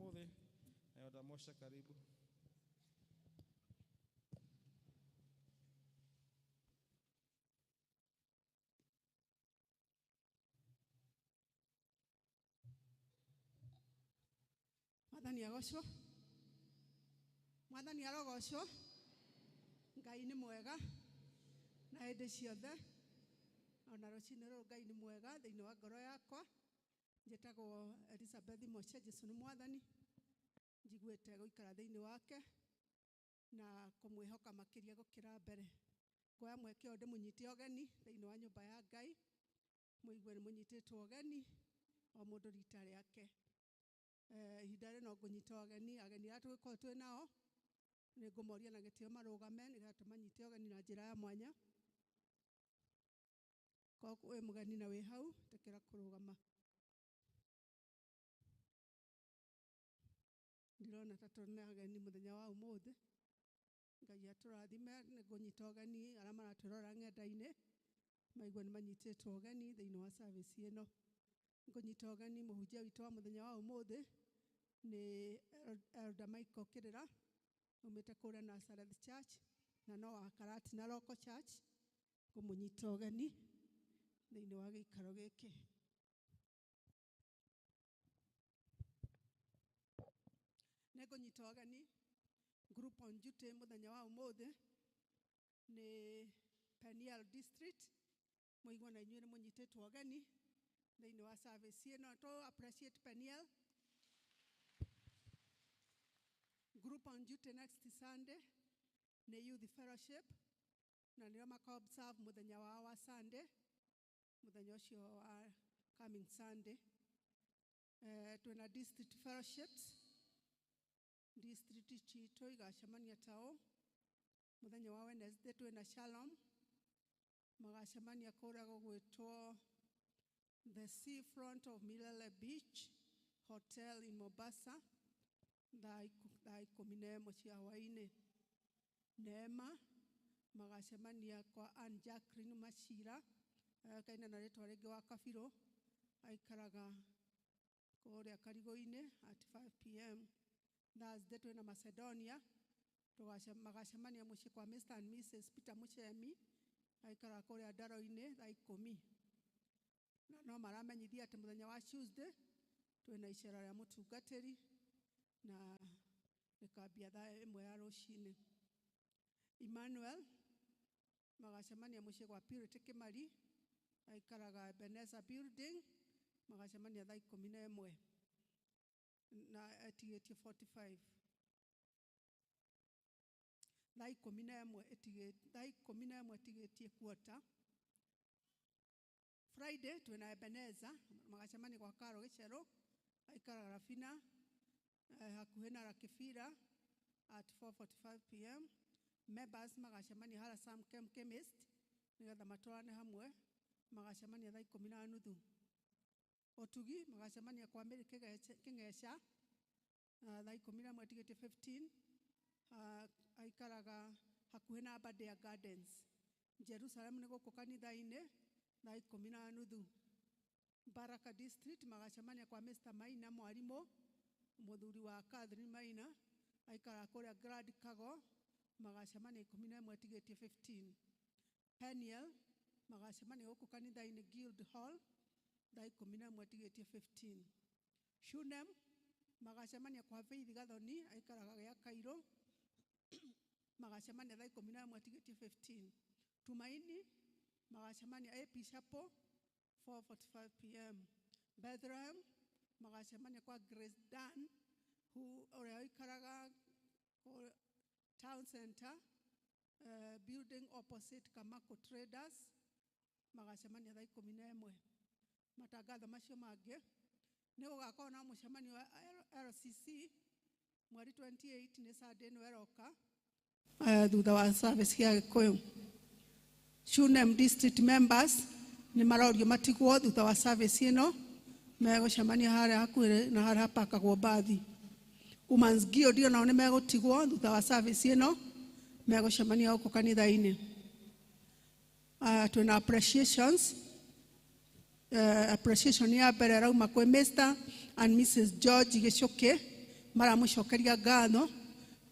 ũmũthĩ na Elder Moshe, karibu. Mwathani agocwo. Mwathani arogocwo. Ngai nĩ mwega na hĩndĩ ciothe, ona rũcinĩ rũrũ Ngai nĩ mwega thĩinĩ wa ngoro yakwa. Njĩtagwo Elizabeth Moshe, Jesu nĩ Mwathani. Njiguĩte gũikara thĩinĩ wake na kũmwĩhoka makĩria gũkĩra mbere. Ngoya mweke ũyũ ndĩmũnyite ũgeni thĩinĩ wa nyũmba ya Ngai, mũigue nĩ mũnyitĩtwo ũgeni o mũndũ rita rĩake. Ihinda rĩno ngũnyita ũgeni ageni arĩa tũgĩkorwo twĩ nao, nĩ ngũmoria na gĩtĩo marũgame nĩgetha tũmanyite ũgeni na njĩra ya mwanya. Korwo wĩ mũgeni na wĩ hau, ĩtĩkĩra kũrũgama. Ndirona ta tũrĩ na ageni mũthenya wa ũmũthĩ. Ngai atũrathime. Nĩ ngũnyita ũgeni arĩa maratwĩrora ng'enda-inĩ, maigue nĩ manyitĩtwo ũgeni thĩinĩ wa service ĩno. Ngũnyita ũgeni mũhunjia witũ wa mũthenya wa ũmũthĩ nĩ Elder Michael Kĩrĩra, umĩte kũrĩa Nazareth Church na no wa Karatina Local Church. Ngũmũnyita ũgeni thĩinĩ wa gĩikaro gĩkĩ. Nĩ ngũnyita ũgeni group on duty mũthenya wa ũmũthĩ nĩ Peniel District. Mũigue na inyuĩ nĩ mũnyitĩtwo ũgeni thĩinĩ wa service ĩno. To appreciate Peniel. Group on duty next Sunday nĩ Youth Fellowship, na nĩo maka observe mũthenya wao wa Sunday, mũthenya ũcio wa coming Sunday. Twĩna district fellowships. District citũ igacemania tao mũthenya wa Wednesday. Twĩna Shalom, magacemania kũrĩa gũgwĩtwo the Sea Front of Milele Beach Hotel in Mombasa, thaa 11 cia hwaĩ-inĩ. Neema magacemania kwa Ann Jacqueline Machira, kaina na rĩtwa rĩngĩ wa Kabirũ, aikaraga kũrĩa Karigũ-inĩ, at 5 p.m. Thursday twĩna Macedonia, magacemania mũciĩ kwa Mr and Mrs Peter Muchemi, aikaraga kũrĩa Ndaro-inĩ, thaa 10. Na no maramenyithia atĩ mũthenya wa Tuesday twĩna icera rĩa mũtungatĩri na rĩkambia thaa 1 ya rũcinĩ. Emmanuel magacemania mũciĩ gwa Purity Kimari, aikaraga Ebenezer Building, magacemania thaa 11 na ĩtigĩtie 45, thaa 11 thaa 11 ĩtigĩtie quarter. Friday twĩna Ebenezer, magacemania gwa Karo Gĩcerũ, aikaraga Rafina, hakuhĩ na Rakibira, at 4:45 p.m. Members magacemania harĩa Sam Kem Chemist nĩgetha matwarane hamwe, magacemania thaa 10:30. Ũtugi magacemania kwa Mary Kĩng'eca, thaa 11 ĩtigĩtie 15, aikaraga hakuhĩ na Aberdare Gardens. Jerusalem nĩ gũkũ kanitha-inĩ thaa 10:30. Baraka District magacemania kwa Mr Maina mwarimũ, mũthuri wa Catherine Maina, aikaraga kũrĩa Grand Kago, magacemania 11 ĩtigĩtie 15. Peniel magacemania gũkũ kanitha-inĩ Guild Hall thaa 11 ĩtigĩtie 15. Shunem magacemania kwa Faith Gathoni, aikaraga gĩa Kairũ, magacemania thaa 11 ĩtigĩtie 15. Tumaini magacemania AP Chapel 4:45 p.m. Bethlehem magacemania kwa Grace Dan who ũrĩa ũikaraga Town Center, building opposite Kamako Traders, magacemania thaa 11. Matangatho macio mangĩ nĩ gũgakorwo na mũcemanio wa LCC mweri 28, nĩ Sunday ĩno ĩroka, thutha wa service ya Gĩkũyũ. Shunem District members nĩ marorio matigwo thutha wa service ĩno, megũcemania harĩa hakuhĩ na harĩa hapakagwo mbathi. Women's Guild onao nĩ megũtigwo thutha wa service ĩno, megũcemania gũkũ kanitha-inĩ. Twĩna appreciations. Appreciation ya mbere rauma kwĩ Mr and Mrs George Gĩcũkĩ. Maramũcokeria ngatho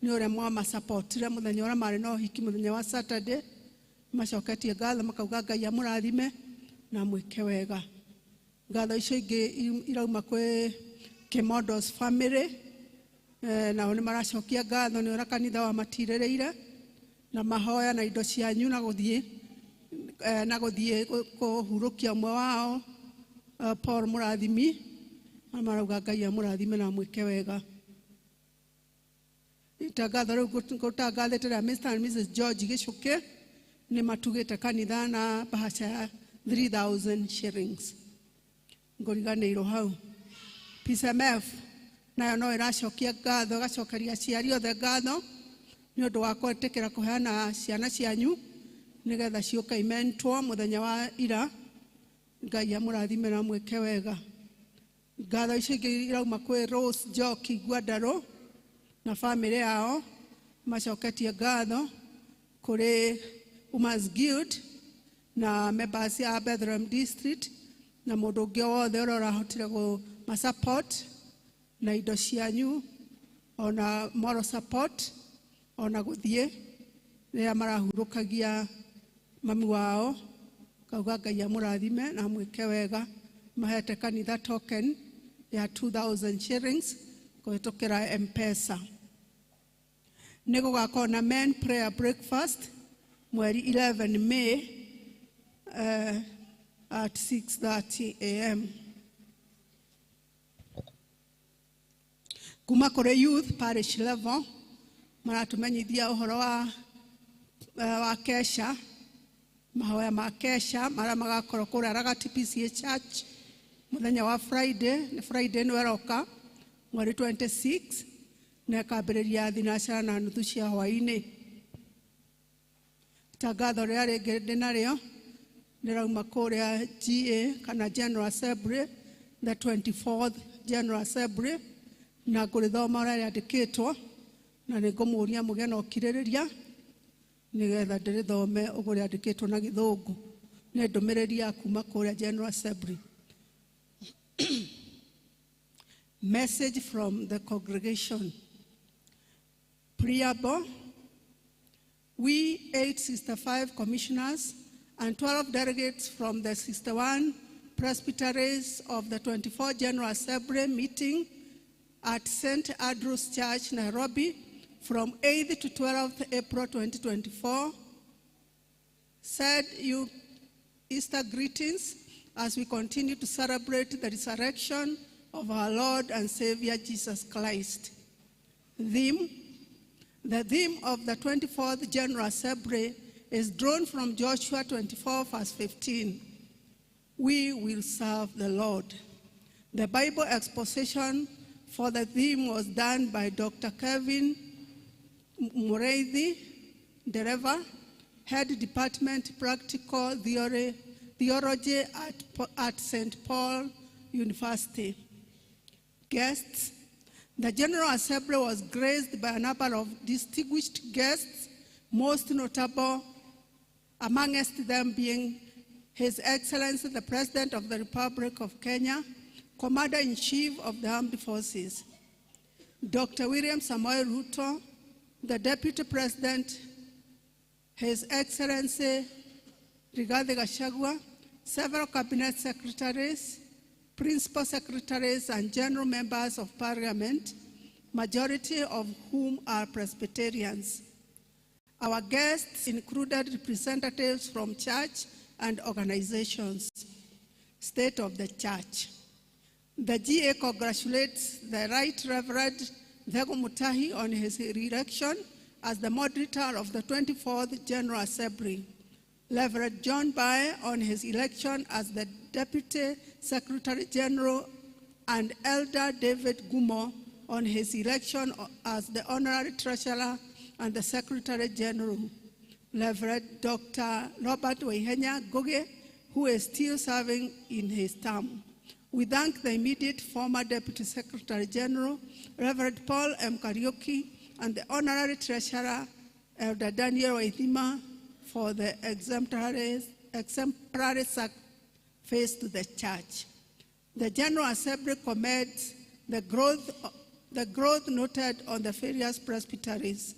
nĩ ũrĩa mwamasapotire mũthenya ũrĩa marĩ na ũhiki mũthenya wa Saturday. Macoketie ngatho makauga Ngai amũrathime na mwĩke wega. Ngatho icio ingĩ irauma kwĩ Kimodos family, nao nĩ maracokia ngatho nĩ ũrĩa kanitha wamatirĩrĩire na mahoya na indo cianyu na gũthiĩ kũhurũkia ũmwe wao, Paul Mũrathimi. Marauga Ngai amũrathime na amwĩke wega. Itangatho rĩu ngũtangathĩte rĩa Mr. and Mrs. George Gĩcũkĩ nĩ matugĩte kanitha na bahaca ya 3000 shillings. Ngũriganĩirwo hau. PCMF nayo no ĩracokia ngatho, ĩgacokeria aciari othe ngatho nĩ ũndũ wa gwĩtĩkĩra kũheana ciana cianyu nĩgetha ciũke imentwo mũthenya wa ira. Ngai amũrathime na mwĩke wega. Ngatho icio ingĩ irauma kwĩ Rose Njoki Ngwandarũ na famĩlĩ yao, macoketie ngatho kũrĩ Women's Guild na members ya Bethlehem District na mũndũ ũngĩ wothe ũrĩa ũrahotire kũmasupport na indo cianyu ona moral support ona gũthiĩ rĩrĩa marahurũkagia mami wao. Kauga Ngai amũrathime na amwĩke wega. Mahete kanitha token ya 2000 shillings kũhĩtũkĩra M-Pesa. Nĩ gũgakorwo na men prayer breakfast mweri 11 May at 6:30 am. Kuma kũrĩ youth parish level maratumenyithia ũhoro wa kesha, mahoya ma kesha marĩa magakorwo kũrĩa Ragati PCA Church mũthenya wa Friday, nĩ Friday nĩ ĩroka mweri 26 na ĩkambĩrĩria thinacara na nuthu cia hwaĩ-inĩ. Itangatho rĩrĩa rĩngĩ ndĩ narĩo rĩrauma kũrĩa GA kana General Assembly, the 24th General Assembly, na ngũrĩthoma ũrĩa rĩandĩkĩtwo na nĩ ngũmũria mũgĩe na ũkirĩrĩria nĩgetha ndĩrĩthome ũguo rĩandĩkĩtwo na Gĩthũngũ. Nĩ ndũmĩrĩri ya kuma kũrĩa General Assembly. Message from the congregation. Preamble. We 865 commissioners and 12 delegates from the 61 presbyteries of the 24th General Assembly meeting at St. Andrew's Church, Nairobi, from 8th to 12th April 2024, said you Easter greetings as we continue to celebrate the resurrection of our Lord and Savior Jesus Christ. Theme. The theme of the 24th General Assembly is drawn from Joshua 24, verse 15. We will serve the Lord. The Bible exposition for the theme was done by Dr. Kevin Mureithi, Dereva, Head Department Practical Theology at St. Paul University. Guests. The General Assembly was graced by a number of distinguished guests, most notable amongst them being His Excellency the President of the Republic of Kenya, Commander-in-Chief of the Armed Forces, Dr. William Samoei Ruto, the Deputy President, His Excellency Rigathi Gachagua, several cabinet secretaries, principal secretaries, and general members of parliament, majority of whom are Presbyterians. Our guests included representatives from church and organizations. State of the Church. The GA congratulates the Right Reverend Thego Mutahi on his re-election as the moderator of the 24th General Assembly. Reverend John Bae on his election as the Deputy Secretary General, and Elder David Gumo on his election as the Honorary Treasurer and the Secretary General. Reverend Dr. Robert Waihenya Ngugi, who is still serving in his term. We thank the immediate former Deputy Secretary General, Reverend Paul M. Kariuki, and the Honorary Treasurer, Elder Daniel Waithima, for the exemplary sacrifice to the church. The General Assembly commends the growth the growth noted on the various presbyteries.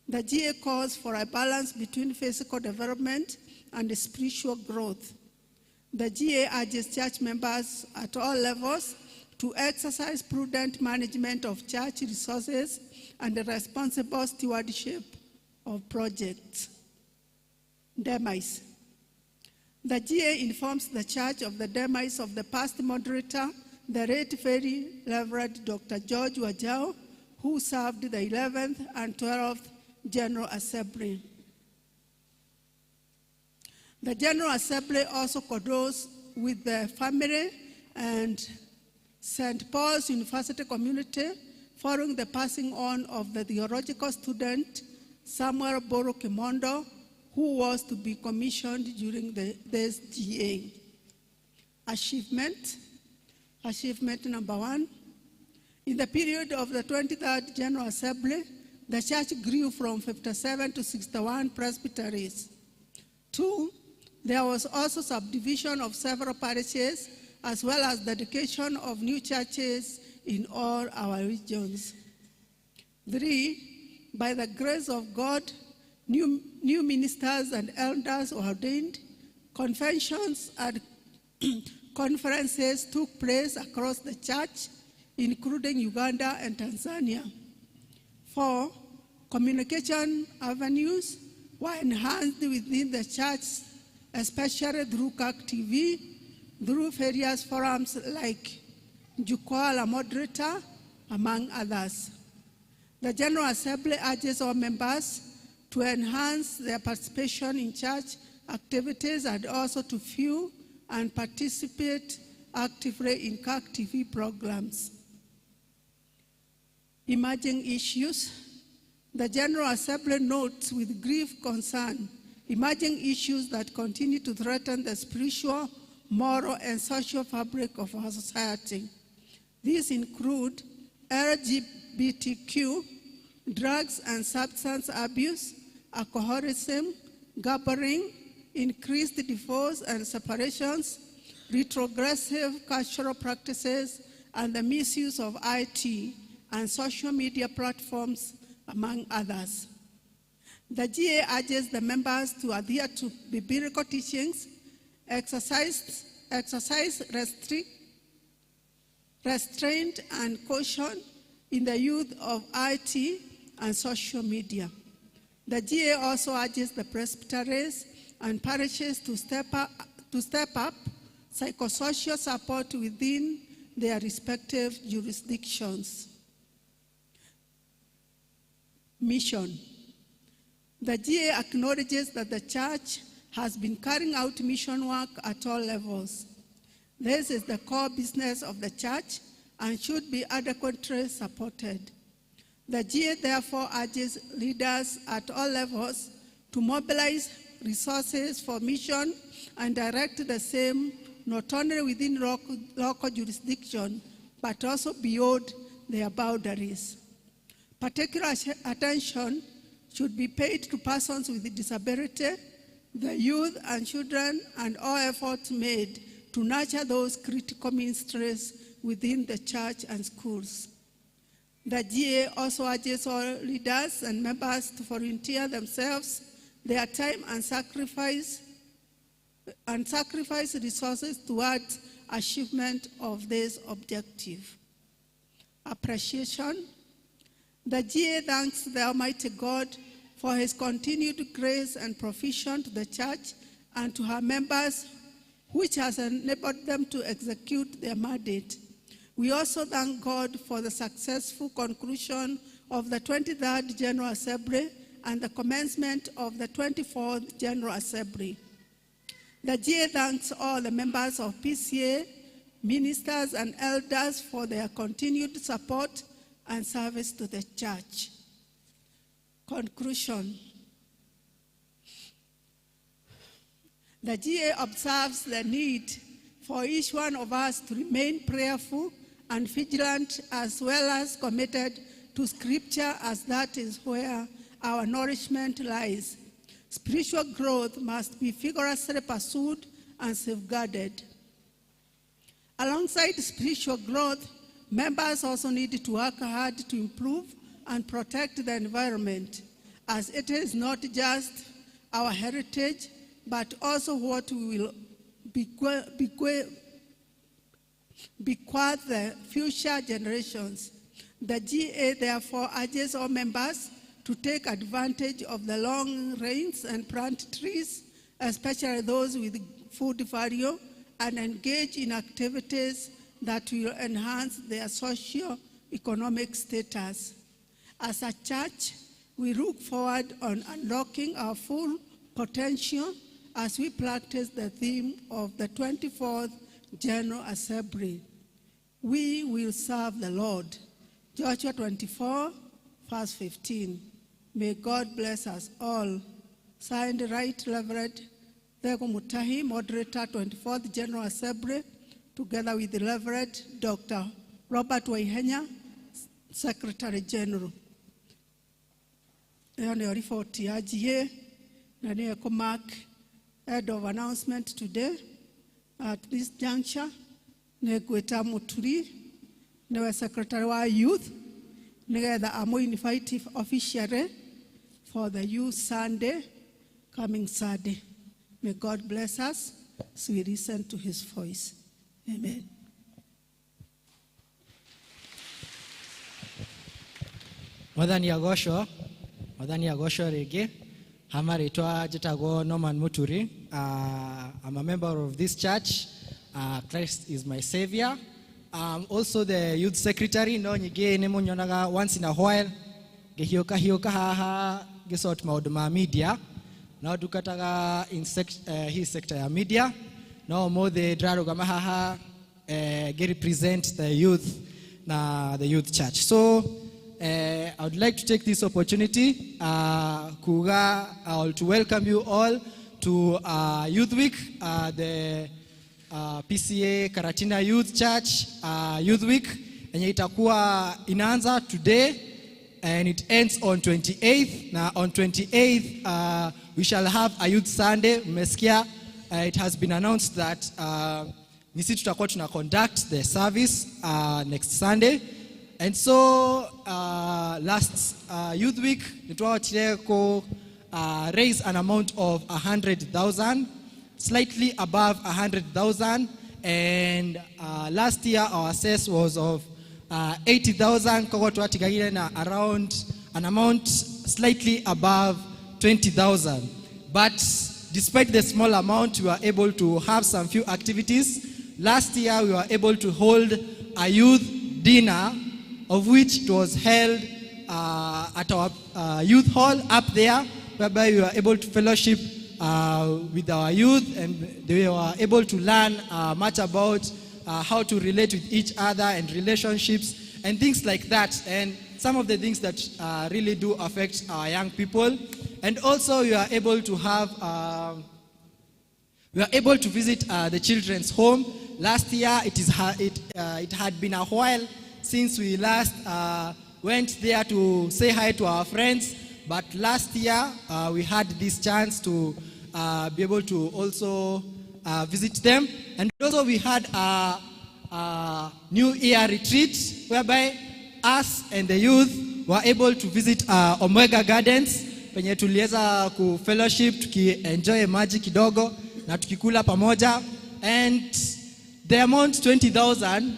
The GA calls for a balance between physical development and spiritual growth. The GA urges church members at all levels to exercise prudent management of church resources and the responsible stewardship of projects. Demise. The GA informs the church of the demise of the past moderator, the late Very Reverend Dr. George Wajao, who served the 11th and 12th General Assembly. The General Assembly also condoles with the family and St. Paul's University community following the passing on of the theological student Samuel Boro Kimondo, who was to be commissioned during this GA. Achievement. Achievement number 1. In the period of the 23rd General Assembly, the church grew from 57 to 61 presbyteries. 2, there was also subdivision of several parishes, as well as dedication of new churches in all our regions. 3, by the grace of God, new ministers and elders were ordained. Conventions and conferences took place across the church, including Uganda and Tanzania. 4, communication avenues were enhanced within the church, especially through CAC TV, through various forums like Jukwaa la Moderator, among others. The General Assembly urges all members to enhance their participation in church activities and also to view and participate actively in CAC TV programs. Emerging issues. The General Assembly notes with grief concern emerging issues that continue to threaten the spiritual, moral, and social fabric of our society. These include LGBTQ, drugs and substance abuse, alcoholism, gambling, increased divorce and separations, retrogressive cultural practices, and the misuse of IT and social media platforms, among others. The GA urges the members to adhere to biblical teachings, exercise restraint and caution in the use of IT and social media. The GA also urges the presbyteries and parishes to step up psychosocial support within their respective jurisdictions. Mission. The GA acknowledges that the church has been carrying out mission work at all levels. This is the core business of the church and should be adequately supported. The GA therefore urges leaders at all levels to mobilize resources for mission and direct the same not only within local jurisdiction, but also beyond their boundaries. Particular attention should be paid to persons with disability, the youth and children, and all efforts made to nurture those critical ministries within the church and schools. The GA also urges all leaders and members to volunteer themselves, their time and sacrifice resources towards achievement of this objective. Appreciation. The GA thanks the Almighty God for his continued grace and provision to the church and to her members, which has enabled them to execute their mandate. We also thank God for the successful conclusion of the 23rd General Assembly and the commencement of the 24th General Assembly. The GA thanks all the members of PCA, ministers and elders for their continued support and service to the church. Conclusion. The GA observes the need for each one of us to remain prayerful and vigilant, as well as committed to Scripture, as that is where our nourishment lies. Spiritual growth must be vigorously pursued and safeguarded. Alongside spiritual growth, Members also need to work hard to improve and protect the environment, as it is not just our heritage, but also what we will bequeath the future generations. The GA therefore urges all members to take advantage of the long rains and plant trees, especially those with food value, and engage in activities that will enhance their socio-economic status. As a church, we look forward on unlocking our full potential as we practice the theme of the 24th General Assembly. We will serve the Lord. Joshua 24, verse 15. May God bless us all. Signed, Right Reverend Thego Mutahi, Moderator, 24th General Assembly, together with the Reverend Dr. Robert Waihenya, Secretary General. Ĩyo nĩyo riboti ya GA na nĩyo ĩkũ end of announcement today. At this juncture, nĩ ngwĩta Mũturi, nĩwe Secretary wa Youth, nĩgetha amũ invite officially for the Youth Sunday, coming Sunday. May God bless us as we listen to his voice. Amen. Mwathani agocwo, Mwathani agocwo rĩngĩ. Hama rĩtwa njĩtagwo Norman Muturi. I'm a member of this church. Christ is my savior. I'm also the youth secretary. No nyingĩ nĩ mũnyonaga once in a while ngĩhiũka hiũka haha ngĩsort maũndũ ma media. No ndungataga in hii sector ya media. No ũmũthĩ ndĩrarũgama haha ngĩ-represent the youth na the youth church. So I would like to take this opportunity kuga to welcome you all to Youth Week, the PCA Karatina Youth Church Youth Week yenye itakuwa inaanza today and it ends on 28th. Na on 28th we shall have a Youth Sunday. Mmesikia, it has been announced that nisi tutakuwa tuna conduct the service next Sunday. And so last Youth Week nitwahotire ku raise an amount of 100,000, slightly above 100,000, and last year our assess was of 80,000, koguo twatigagire na around an amount slightly above 20,000. But despite the small amount, we were able to have some few activities. Last year we were able to hold a youth dinner, of which it was held at our youth hall up there, whereby we were able to fellowship with our youth, and they were able to learn much about how to relate with each other and relationships and things like that, and some of the things that really do affect our young people. And also we are able to have, we are able to visit the children's home. Last year it had been a while since we last went there to say hi to our friends, but last year we had this chance to be able to also visit them. And also we had a New Year retreat whereby us and the youth were able to visit Omega Gardens, penye tuliweza ku fellowship tuki-enjoy maji kidogo na tukikula pamoja. And the amount 20,000,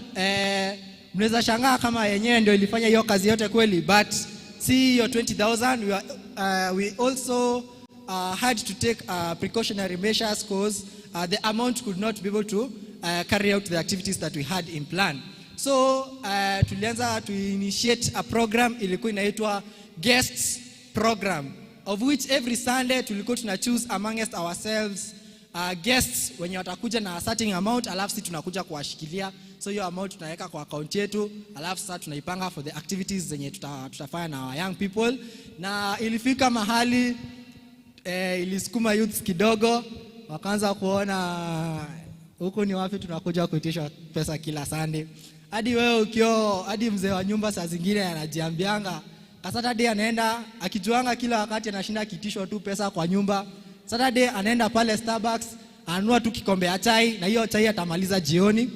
mnaweza shangaa kama yenyewe ndio ilifanya hiyo kazi yote kweli, but si hiyo 20,000. We also had to take precautionary measures because the amount could not be able to carry out the activities that we had in plan. So tulianza to initiate a program ilikuwa inaitwa guests program, of which every Sunday tulikuwa tuna choose amongst ourselves guests wenye watakuja na a certain amount, alafu sisi tunakuja kuwashikilia. So hiyo amount tunaweka kwa account yetu, alafu sasa tunaipanga for the activities zenye tutafanya na our young people. Na ilifika mahali ilisukuma youths kidogo, wakaanza kuona huku ni wapi tunakuja kuitishwa pesa kila Sunday. Hadi wewe ukio, hadi mzee wa nyumba saa zingine anajiambianga ka Saturday anaenda akijuanga kila wakati anashinda akiitishwa tu pesa kwa nyumba. Saturday anaenda pale Starbucks anunua tu kikombe ya chai, na hiyo chai atamaliza jioni,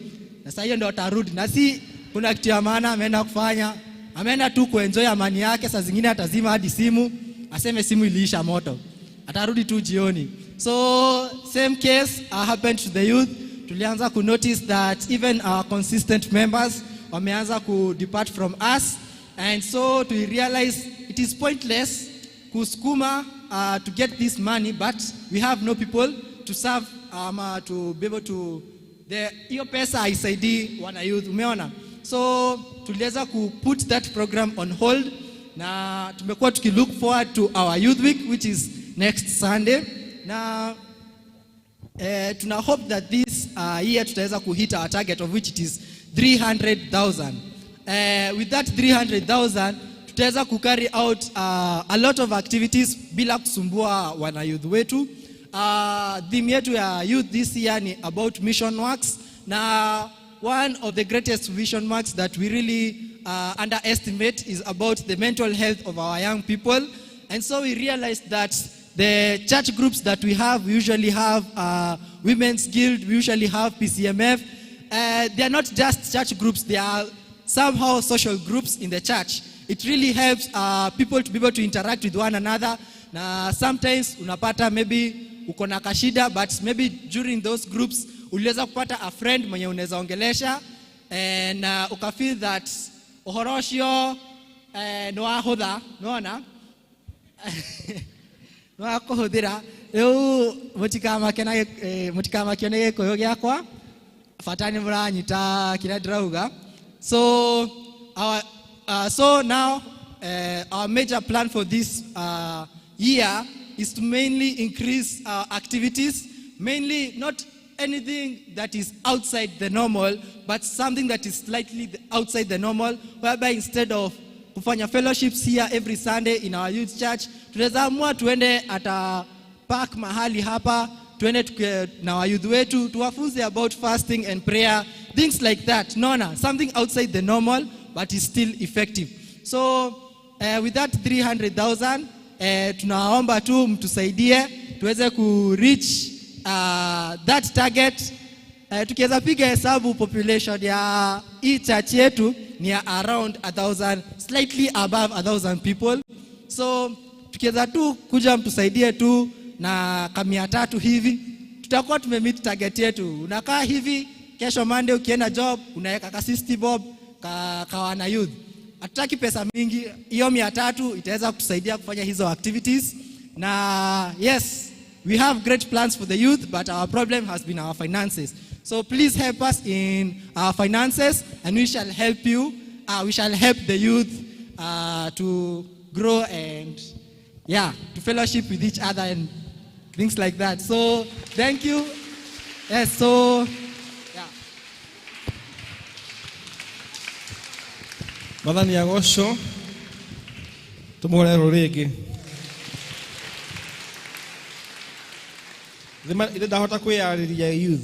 na saa hiyo ndio atarudi, na si Kuna kitu ya maana ameenda kufanya. Ameenda tu kuenjoy amani yake. Saa zingine atazima hadi simu, aseme simu iliisha moto. Atarudi tu jioni. So same case happened to the youth. Tulianza ku notice that even our consistent members wameanza ku depart from us, and so to realize it is pointless kusukuma to get this money, but we have no people to serve, to be able to the hiyo pesa haisaidii wana youth, umeona? So tuliweza ku put that program on hold, na tumekuwa tuki look forward to our youth week, which is next Sunday, na tuna hope that this year tutaweza kuhit our target, of which it is 300,000. With that 300,000, tutaweza ku carry out a lot of activities bila kusumbua wana youth wetu. Theme yetu ya youth this year ni about mission works, na one of the greatest mission works that we really underestimate is about the mental health of our young people. And so we realized that the church groups that we have, we usually have Women's Guild, we usually have PCMF. They are not just church groups, they are somehow social groups in the church. It really helps people to be able to interact with one another. Na sometimes unapata maybe uko na kashida, but maybe during those groups uliweza kupata a friend mwenye unaweza ongelesha and ukafeel that ũhoro ũcio nĩ wahũtha, nĩwona nĩ wakũhũthĩra. Rĩu mũtikamake na mũtikamakio nĩ Gĩkũyũ gĩakwa, bata nĩ mũranyita kĩrĩa ndĩrauga. So now our major plan for this year is to mainly increase our activities, mainly not anything that is outside the normal, but something that is slightly outside the normal, whereby instead of kufanya fellowships here every Sunday in our youth church, tunaweza amua tuende ata park mahali hapa, tuende na wayouth wetu, tuwafunze about fasting and prayer, things like that. Naona, something outside the normal, but is still effective. So with that 300,000, tunaomba tu mtusaidie tuweze ku reach that target. Tukiweza piga hesabu, population ya hii church yetu ni ya around 1,000, slightly above 1,000 people. So tukiweza tu kuja mtusaidie tu na ka 300 hivi, tutakuwa tumemeet target yetu. Unakaa hivi, kesho Monday ukienda job, unaweka ka 60 bob ka wana youth. Hatutaki pesa mingi, hiyo 300 itaweza kutusaidia kufanya hizo activities. Na yes, we have great plans for the youth, but our problem has been our finances. So please help us in our finances, and we shall help you. We shall help the youth to grow and, yeah, to fellowship with each other and things like that. So thank you. Yes, so yeah. Mwathani agocwo. Tũmũhũre rĩngĩ. Ithe ndahota kwĩyarĩria youth,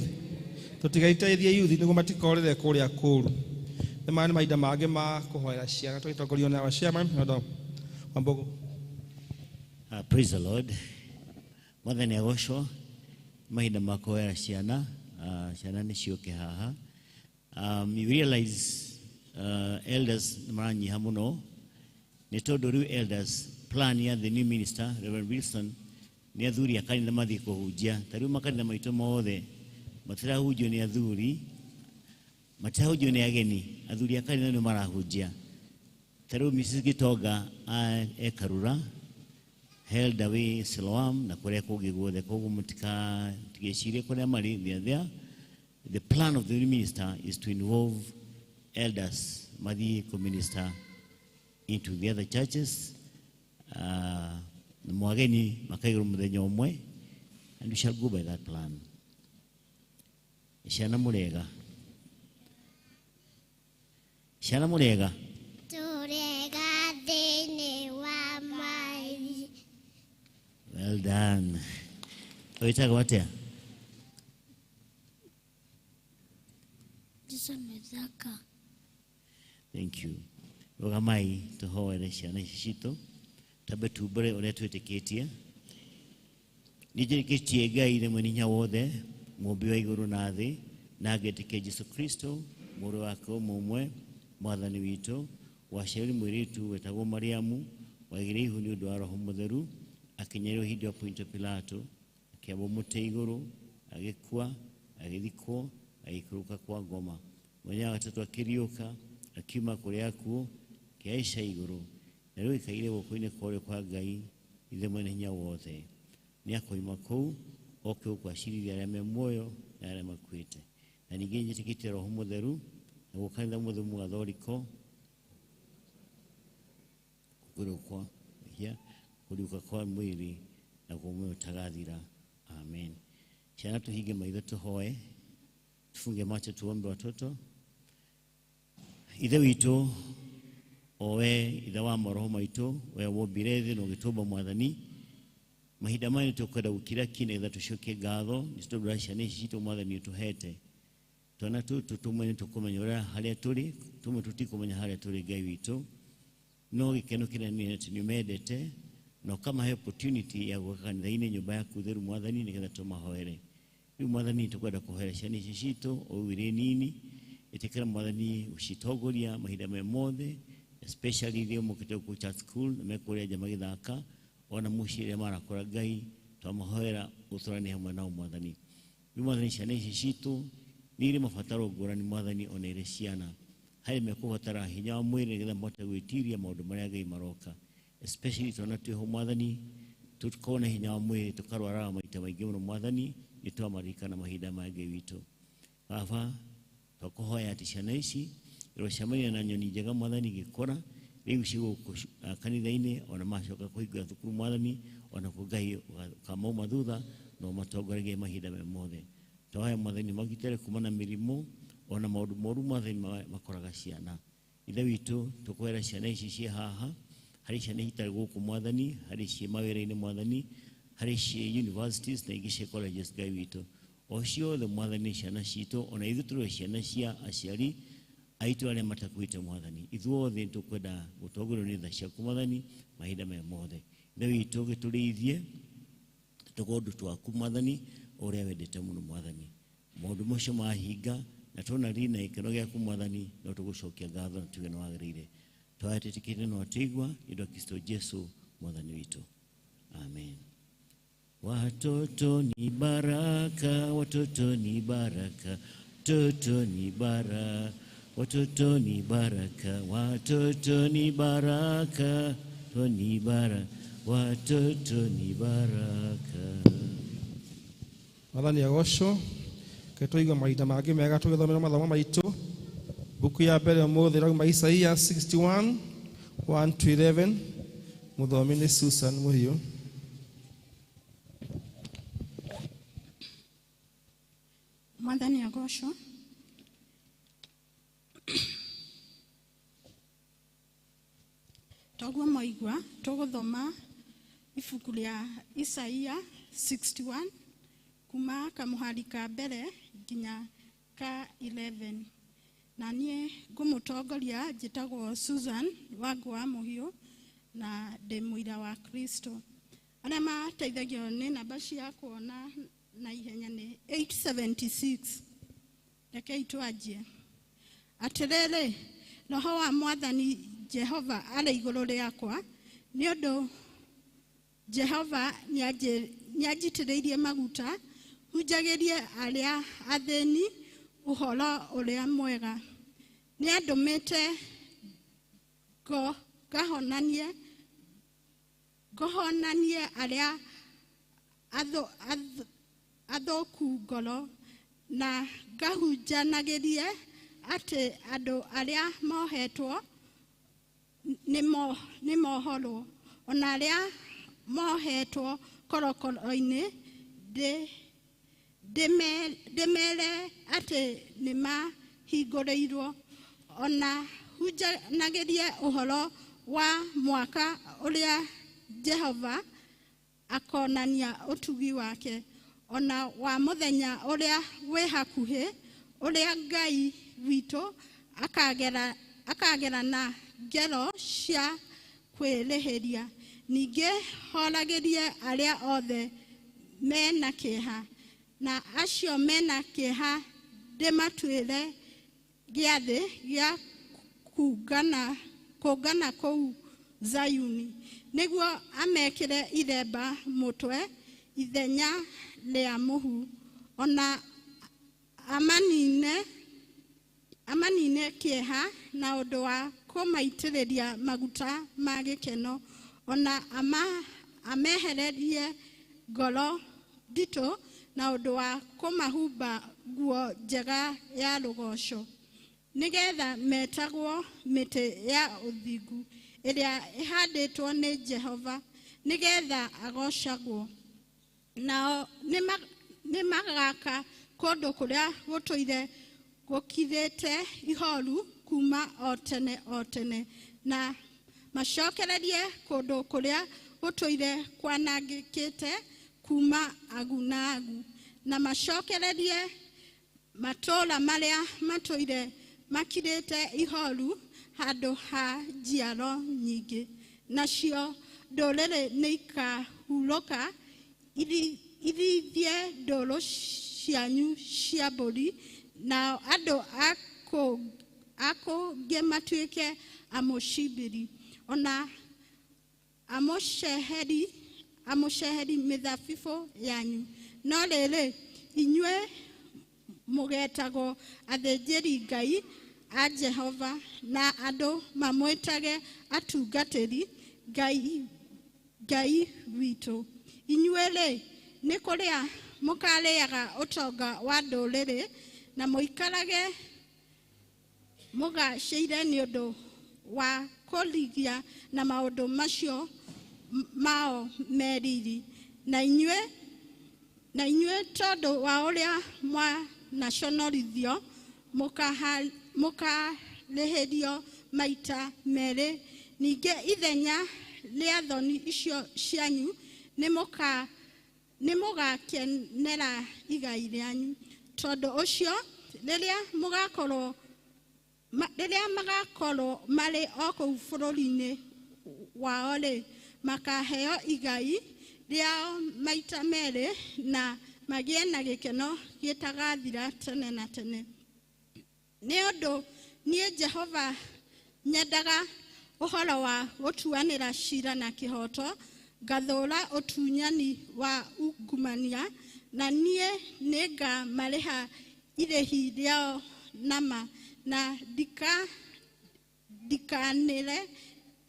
tũtigaiteithie youth nĩguo matikorĩre kũrĩa kũũru. Nĩ maya nĩ mahinda mangĩ ma kũhoera ciana tũgĩtongorio nĩ our chairman, Elder Wambugu. Praise the Lord. Mwathani agocwo. Mahinda ma kũhoera ciana, ciana nĩ ciũke haha. You realize elders nĩ maranyiha mũno, nĩ tondũ rĩu elders plan ya the new minister, Reverend Wilson, nĩ athuri a kanitha mathiĩ kũhunjia. Ta rĩu makanitha maitũ mothe matirahunjio nĩ athuri, matirahunjio nĩ ageni, athuri a kanitha nĩo marahunjia. Ta rĩu Mrs. Gitonga e Karura, Helda wĩ Siloam na kũrĩa kũngĩ guothe, koguo mũtigecirie kũrĩa marĩ, they are there. The plan of the new minister is to involve elders mathiĩ kũminister into the other churches, na mwageni makaigĩrwo mũthenya ũmwe, and we shall go by that plan. Ciana mũrega? Ciana mũrega? Tũrega thĩinĩ wa Mwathani. Well done. Wĩtagwo atĩa? Jason Mithaka. Thank you. Rũgamai tũhoere ciana ici citũ, tambe tumbũre ũrĩa twĩtĩkĩtie. Nĩ njĩtĩkĩtie Ngai nĩ mwene hinya wothe, mũmbi wa igũrũ na thĩ, na ngetĩkia Jesũ Kristo, mũrũ wake ũmwe ũmwe, Mwathani witũ, waciarire mũirĩtu wetagwo Mariamu, waigire ihu nĩ ũndũ wa Roho Mũtheru, akĩnyariirwo hĩndĩ ya Pontio Pilato, akĩambwo mũtĩ igũrũ, agĩkua, agĩthikwo, agĩikũrũka kwa ngoma. Mũthenya wa gatatũ akĩriũka, akiuma kũrĩa akuũ, akĩhaica igũrũ, na rĩu aikaire guoko-inĩ kwa ũrĩo kwa Ngai Ithe Mwene Hinya Wothe. Nĩakoima kũu oke gũkũ acirithia arĩa me muoyo na arĩa makuĩte. Na ningĩ njĩtĩkĩtie Roho Mũtheru, naguo kanitha mũtheru Mũgathoriko, kũrĩũka kwa mehia, kũriũka kwa mwĩrĩ, naguo muoyo ũtagathira. Amen. Ciana tũhinge maitho tũhoe, tufunge macho tuombe watoto. Ithe witũ, o we ithe wa maroho maitũ, we wombire thĩ na ũgĩtũmba Mwathani, mahinda maya nĩtũkwenda gũkira ki nĩgetha tũcokie ngatho nĩ tondũ wa ciana ici citũ Mwathani ũtũhete. Twana tũtũ tũmwe nĩtũkũmenya ũrĩa harĩa tũrĩ, tũmwe tũtikũmenya harĩa tũrĩ Ngai witũ, no gĩkeno kĩnene nĩ atĩ nĩũmendete na ũkamahe opportunity ya gũka kanitha-inĩ nyũmba yaku theru Mwathani nĩgetha tũmahoere. Rĩu Mwathani tũkwenda kũhoera ciana ici citũ o irĩ nini, ĩtĩkĩra Mwathani ũcitongoria mahinda me mothe, especially rĩrĩa mokĩte gũkũ church school na mekũrĩa nja magĩthaka, ona mũciĩ rĩrĩa marakũra Ngai twamahoera ũtũranie hamwe nao Mwathani. Rĩu Mwathani ciana ici citũ nĩ irĩ mabataro ngũrani Mwathani, ona irĩ ciana harĩ mekũbatara hinya wa mwĩrĩ nĩgetha mahote gwĩtiria maũndũ marĩa Ngai maroka, especially twana twĩho Mwathani tũkorwo na hinya wa mwĩrĩ tũkarwaraga maita maingĩ mũno Mwathani, nĩ twamaririkana mahinda maya Ngai witũ. Baba, twakũhoya atĩ ciana ici irocemania na nyoni njega Mwathani igĩkũra, rĩu ci gũkũ kanitha-inĩ, ona macoka kũhingũra thukuru Mwathani, ona kũ Ngai ũkamauma thutha na ũmatongoragie mahinda me mothe. Twahoya Mwathani magitĩre kuma na mĩrimũ ona maũndũ moru Mwathani makoraga ciana. Ithe witũ tũkũhera ciana ici ciĩ haha, harĩ ciana itarĩ gũkũ Mwathani, harĩ ciĩ mawĩra-inĩ Mwathani, harĩ ciĩ universities na ingĩ ciĩ colleges Ngai witũ. O ciothe Mwathani ciana citũ, ona ithuĩ tũrĩ ciana cia aciari aitũ arĩa matakuĩte Mwathani. Ithuothe nĩtũkwenda gũtongorio nĩ tha ciaku Mwathani mahinda maya mothe. Ithe witũ gĩtũrĩithie tũgondu twaku Mwathani ũrĩa wendete mũno Mwathani. Maũndũ macio mahinga na tuona riri na gĩkeno gĩaku Mwathani, no tũgũcokia ngatho na tuge nĩ wagĩrĩire. Twatĩtĩkĩte na watũigua nĩ ũndũ wa Kristo Jesu Mwathani witũ. Amen. Watoto ni baraka, watoto ni baraka, watoto ni baraka, watoto ni baraka, watoto ni baraka, watoto ni baraka, watoto ni baraka. Mwathani agocwo, tũigua mahinda mangĩ mega tũgĩthomera mathomo maitũ. Mbuku ya mbere ũmũthĩ ĩrauma Isaia 61 1 to 11. Mũthomi nĩ Susan Mũhiũ. Mwathani agocwo. Toguo moigua tũgũthoma ibuku rĩa Isaia 61 kuma kamũhari ka mbere nginya ka 11. Na niĩ ngũmũtongoria njĩtagwo Susan Wangũ wa Mũhiũ na ndĩ mũira wa Kristo. Arĩa mateithagio nĩ namba cia kuona na ihenya nĩ 876. Rekei twanjie. Atĩrĩrĩ, Roho wa Mwathani Jehova arĩ igũrũ rĩakwa, nĩ ũndũ Jehova nĩanjitĩrĩirie maguta hunjagĩrie arĩa athĩni ũhoro ũrĩa mwega. Nĩandũmĩte ngohonanie arĩa athũku ngoro, na ngahunjanagĩrie atĩ andũ arĩa mohetwo nĩ mohorwo, ona arĩa mohetwo korokoro-inĩ ndĩmere atĩ nĩmahingũrĩirwo, ona hunjanagĩrie ũhoro wa mwaka ũrĩa Jehova akonania ũtugi wake, ona wa mũthenya ũrĩa wĩ hakuhĩ, ũrĩa Ngai witũ akagera na ngero cia kwĩrĩhĩria. Ningĩ horagĩrie arĩa othe mena kĩeha, na acio mena kĩeha ndĩmatuĩre gĩathĩ gĩa kũngana kũu Zayuni, nĩguo amekĩre iremba mũtwe ithenya rĩa mũhu, ona amanine kĩeha na ũndũ wa kũmaitĩrĩria maguta ma gĩkeno, ona amehererie ngoro nditũ na ũndũ wa kũmahumba nguo njega ya rũgoco, nĩgetha metagwo mĩtĩ ya ũthingu ĩrĩa ĩhandĩtwo nĩ Jehova, nĩgetha agocagwo. Nao nĩmagaka kũndũ kũrĩa gũtũire gũkirĩte ihoru kuma o tene o tene, na macokererie kũndũ kũrĩa gũtũire kwanangĩkĩte kuma agu na agu, na macokererie matũũra marĩa matũire makirĩte ihoru handũ ha njiaro nyingĩ. Nacio ndũrĩrĩ nĩikahurũka irithie ndũru cianyu cia mbũri, nao andũ a kũngĩ matuĩke amũcimbĩri, ona amũceheri mĩthabibũ yanyu. No rĩrĩ, inyuĩ mũgetagwo athĩnjĩri Ngai a Jehova, na andũ mamwĩtage atungatĩri Ngai witũ. Inyuĩ-rĩ, nĩ kũrĩa mũkarĩaga ũtonga wa ndũrĩrĩ, na mũikarage mũgacĩire nĩ ũndũ wa kũrigia na maũndũ macio mao meriri. Na inyuĩ tondũ wa ũrĩa mwanaconorithio, mũkarĩhĩrio maita merĩ. Ningĩ ithenya rĩa thoni icio cianyu nĩmũgakenera igai rĩanyu. Tondũ ũcio, rĩrĩa magakorwo marĩ o kũu bũrũri-inĩ wao-rĩ, makaheo igai rĩao maita merĩ, na magĩe na gĩkeno gĩtagathira tene na tene. Nĩ ũndũ niĩ Jehova nyendaga ũhoro wa gũtuanĩra ciira na kĩhooto, ngathũũra ũtunyani wa ungumania, na niĩ nĩngamarĩha irĩhi rĩao nama, na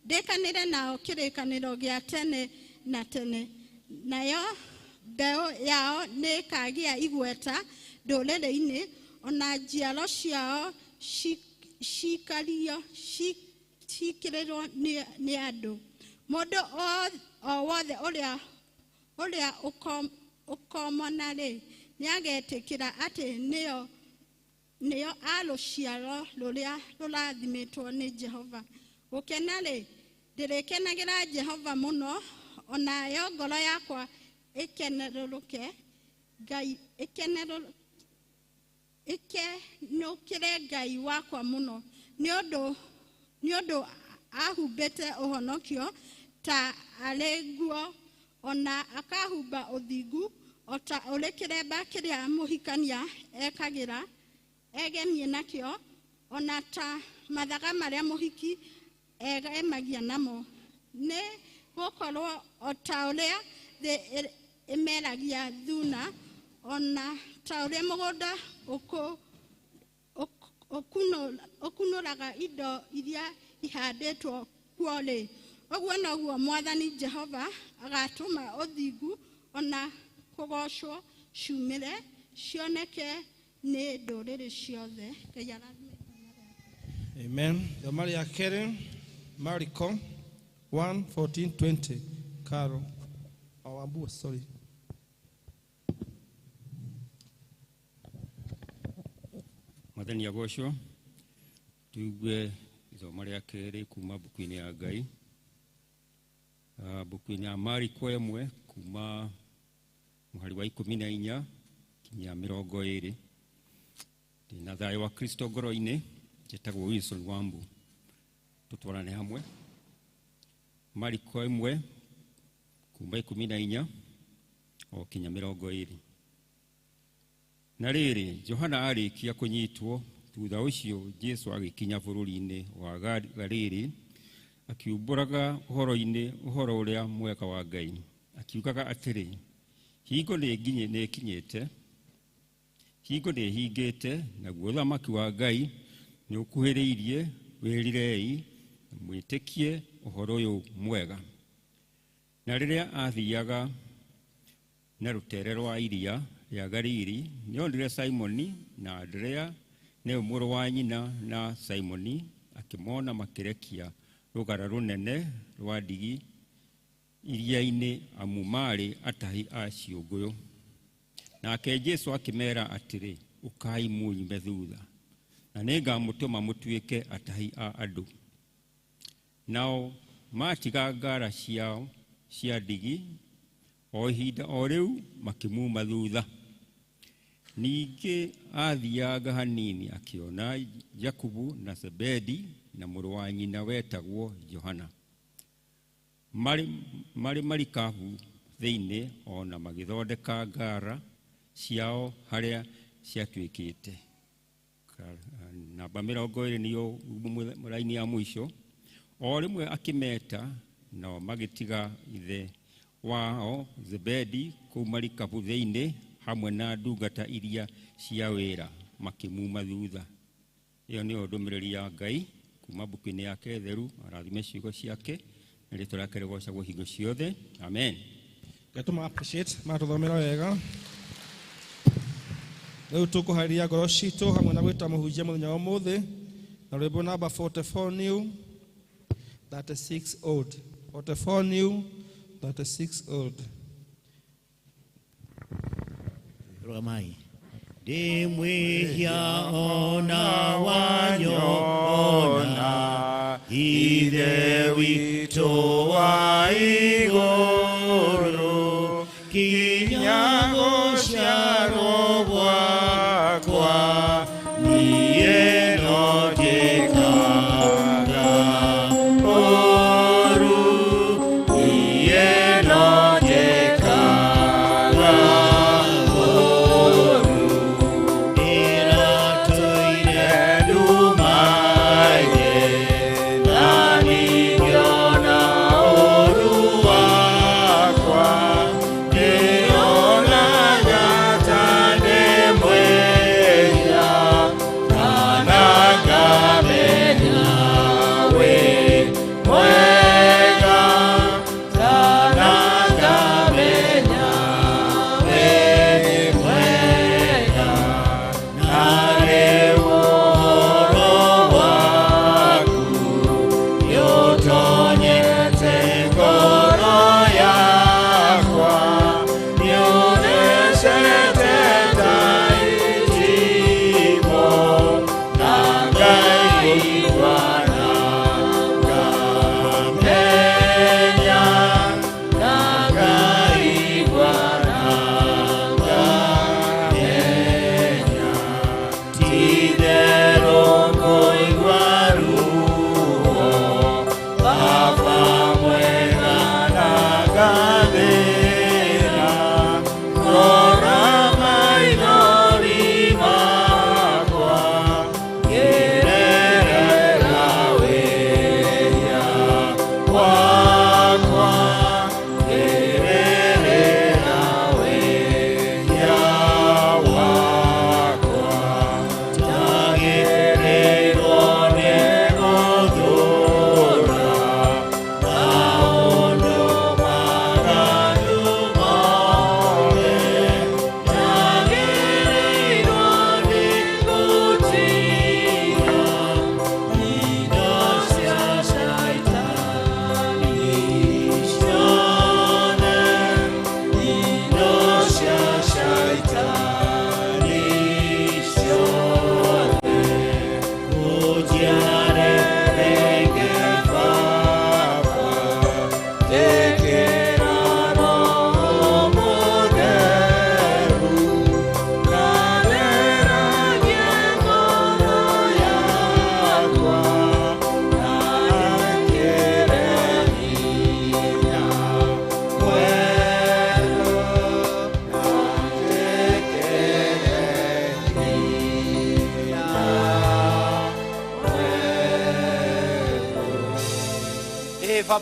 ndikanĩre nao kĩrĩkanĩro gĩa tene na tene. Nayo mbeũ yao nĩĩkagĩa igweta ndũrĩrĩ-inĩ, ona njiaro ciao cikĩrĩrwo nĩ andũ. Mũndũ o wothe ũrĩa ũkomona-rĩ, nĩagetĩkĩra atĩ nĩo a rũciaro rũrĩa rũrathimĩtwo nĩ Jehova. Gũkena-rĩ, ndĩrĩkenagĩra Jehova mũno, onayo ngoro yakwa ĩkenerũrũke Ngai ĩkenũkĩre Ngai wakwa mũno, nĩ ũndũ ahumbĩte ũhonokio ta arĩ nguo, ona akahumba ũthingu o ta ũrĩ kĩremba kĩrĩa mũhikania ekagĩra egemie nakĩo, ona ta mathaga marĩa mũhiki egemagia namo. Nĩ gũkorwo o ta ũrĩa thĩ ĩmeragia thuna, ona ta ũrĩa mũgũnda ũkunũraga indo iria ihandĩtwo kuo-rĩ, ũguo noguo Mwathani Jehova agatũma ũthingu ona kũgocwo ciumĩre cioneke nĩ ndũrĩrĩ ciothe. Ngai arathime. Amen. Thoma rĩa kerĩ, Mariko 1:14-20. Karo. Oh, Ambu, sorry. Mwathani agocwo. Tuigue ithomo rĩa kerĩ kuma mbuku-inĩ ya Ngai. Mbuku-inĩ ya Mariko 1 kuma mũhari wa 14 kinya 20. Ndĩna thayũ wa Kristo ngoro-inĩ, njĩtagwo Wilson Wambu. Tutwarane hamwe. Mariko 1 kuma 14 o kinya 20. Na rĩrĩ, Johana arĩkia kũnyitwo Thutha ũcio Jesu agĩkinya bũrũri-inĩ wa Galili, akiumbũraga ũhoro-inĩ ũhoro ũrĩa mwega wa Ngai, akiugaga atĩrĩ, hingo nĩĩkinyĩte, hingo nĩĩhingĩte, naguo ũthamaki wa Ngai nĩũkuhĩrĩirie, wĩrirei na mwĩtĩkie ũhoro ũyũ mwega. Na rĩrĩa aathiaga na rũtere rwa iria rĩa Galili, nĩonire Simoni na Andrea, nĩwe mũrũ wa nyina na Simoni, akĩmona makĩrekia rũgara rũnene rwa ndigi iria-inĩ, amu maarĩ atahi a ciũngũyũ. Nake Jesu akĩmeera atĩrĩ, ũkai mũnyume thutha, na nĩngamũtũma mũtuĩke atahi a andũ. Nao maatiga ngara ciao cia ndigi, o ihinda o rĩu makĩmuma thutha. Ningĩ aathianga hanini akĩona Jakubu na Zebedi na mũrũ wa nyina wetagwo Johana marĩ marikabu thĩinĩ, o na magĩthondeka ngara ciao harĩa ciatuĩkĩte. Namba 20 nĩyo raini ya mũico. O rĩmwe akĩmeta, nao magĩtiga ithe wao Zebedi kũu marikabu thĩinĩ hamwe na ndungata iria cia wĩra, makĩmuma thutha. Ĩyo nĩyo ndũmĩrĩri ya Ngai kuma mbuku-inĩ yake theru. Arathime ciugo ciake na rĩtwa rĩake rĩgocagwo hingo ciothe. Amen. Ngatũma appreciate matũthomera wega. Rĩu tũkũharĩria ngoro citũ hamwe na gwĩta mũhunjia mũthenya wa ũmũthĩ na rwĩmbo namba 44 new 36 old. 44 new 36 old. Rũgamai. Ndĩ mwĩhia ona wanyona, Ithe witũ wa igũrũ, kinya gũciarwo gwakwa, niĩ no njĩkaga ũũru, niĩ no njĩkaga ũũru. Ndĩratũire nduma-inĩ, na ningĩona ũũru wakwa.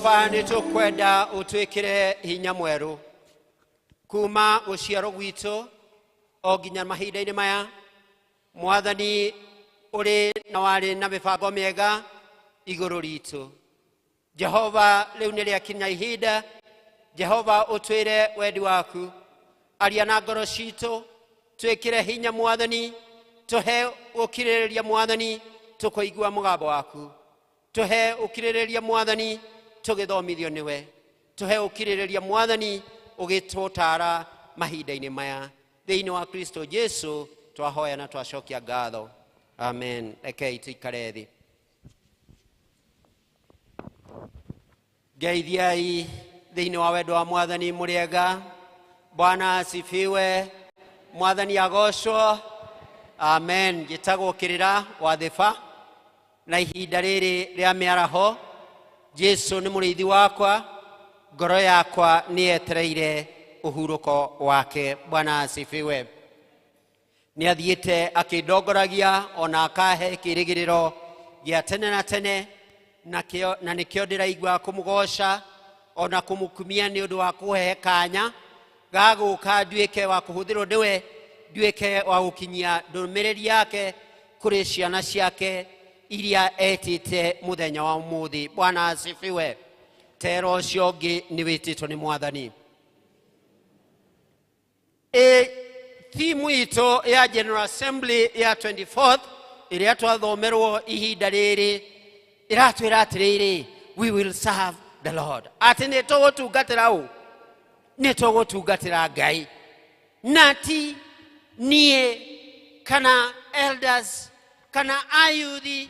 Baba nĩ tũkwenda ũtwĩkĩre hinya mwerũ kuma gũciarwo gwitũ o nginya mahinda-inĩ maya. Mwathani, ũrĩ na warĩ na mĩbango mĩega igũrũ ritũ. Jehova, rĩu nĩ rĩakinya ihinda. Jehova, ũtwĩre wendi waku, aria na ngoro citũ, twĩkĩre hinya Mwathani, tũhe ũkirĩrĩria Mwathani, tũkũigua mũgambo waku. Tũhe ũkirĩrĩria Mwathani, tũgĩthomithio nĩwe. Tũhe ũkirĩrĩria Mwathani, ũgĩtũtara mahinda-inĩ maya. Thĩinĩ wa Kristo Jesu twahoya na twacokia ngatho, amen. Rekei tũikare thĩ. Ngeithiai thĩinĩ wa wendo wa Mwathani mũrĩega. Bwana asifiwe. Mwathani agocwo. Amen. Njĩtagwo Kĩrĩra wa Thĩba, na ihinda rĩrĩ rĩa mĩaraho, Jesu nĩ mũrĩithi wakwa, ngoro yakwa nĩ yetereire ũhurũko wake. Bwana asifiwe. Nĩ athiĩte akĩndongoragia ona akahe kĩĩrĩgĩrĩro gĩa tene na tene, na nĩkĩo ndĩraigua kũmũgoca ona kũmũkumia nĩ ũndũ wa kũhe kanya ga gũka nduĩke wa kũhũthĩrwo nĩwe, nduĩke wa gũkinyia ndũmĩrĩri yake kũrĩ ciana ciake iria etĩte mũthenya wa ũmũthĩ. Bwana asifiwe. Tero ũcio ũngĩ nĩ wĩtĩtwo nĩ Mwathani. Thimu itũ ya General Assembly ya 24th ĩrĩa twathomerwo ihinda rĩrĩ ĩratwĩra atĩrĩrĩ, we will serve the Lord. Atĩ nĩ tũgũtungatĩra ũ? Nĩ tũgũtungatĩra Ngai, na ti niĩ kana elders kana ayuthi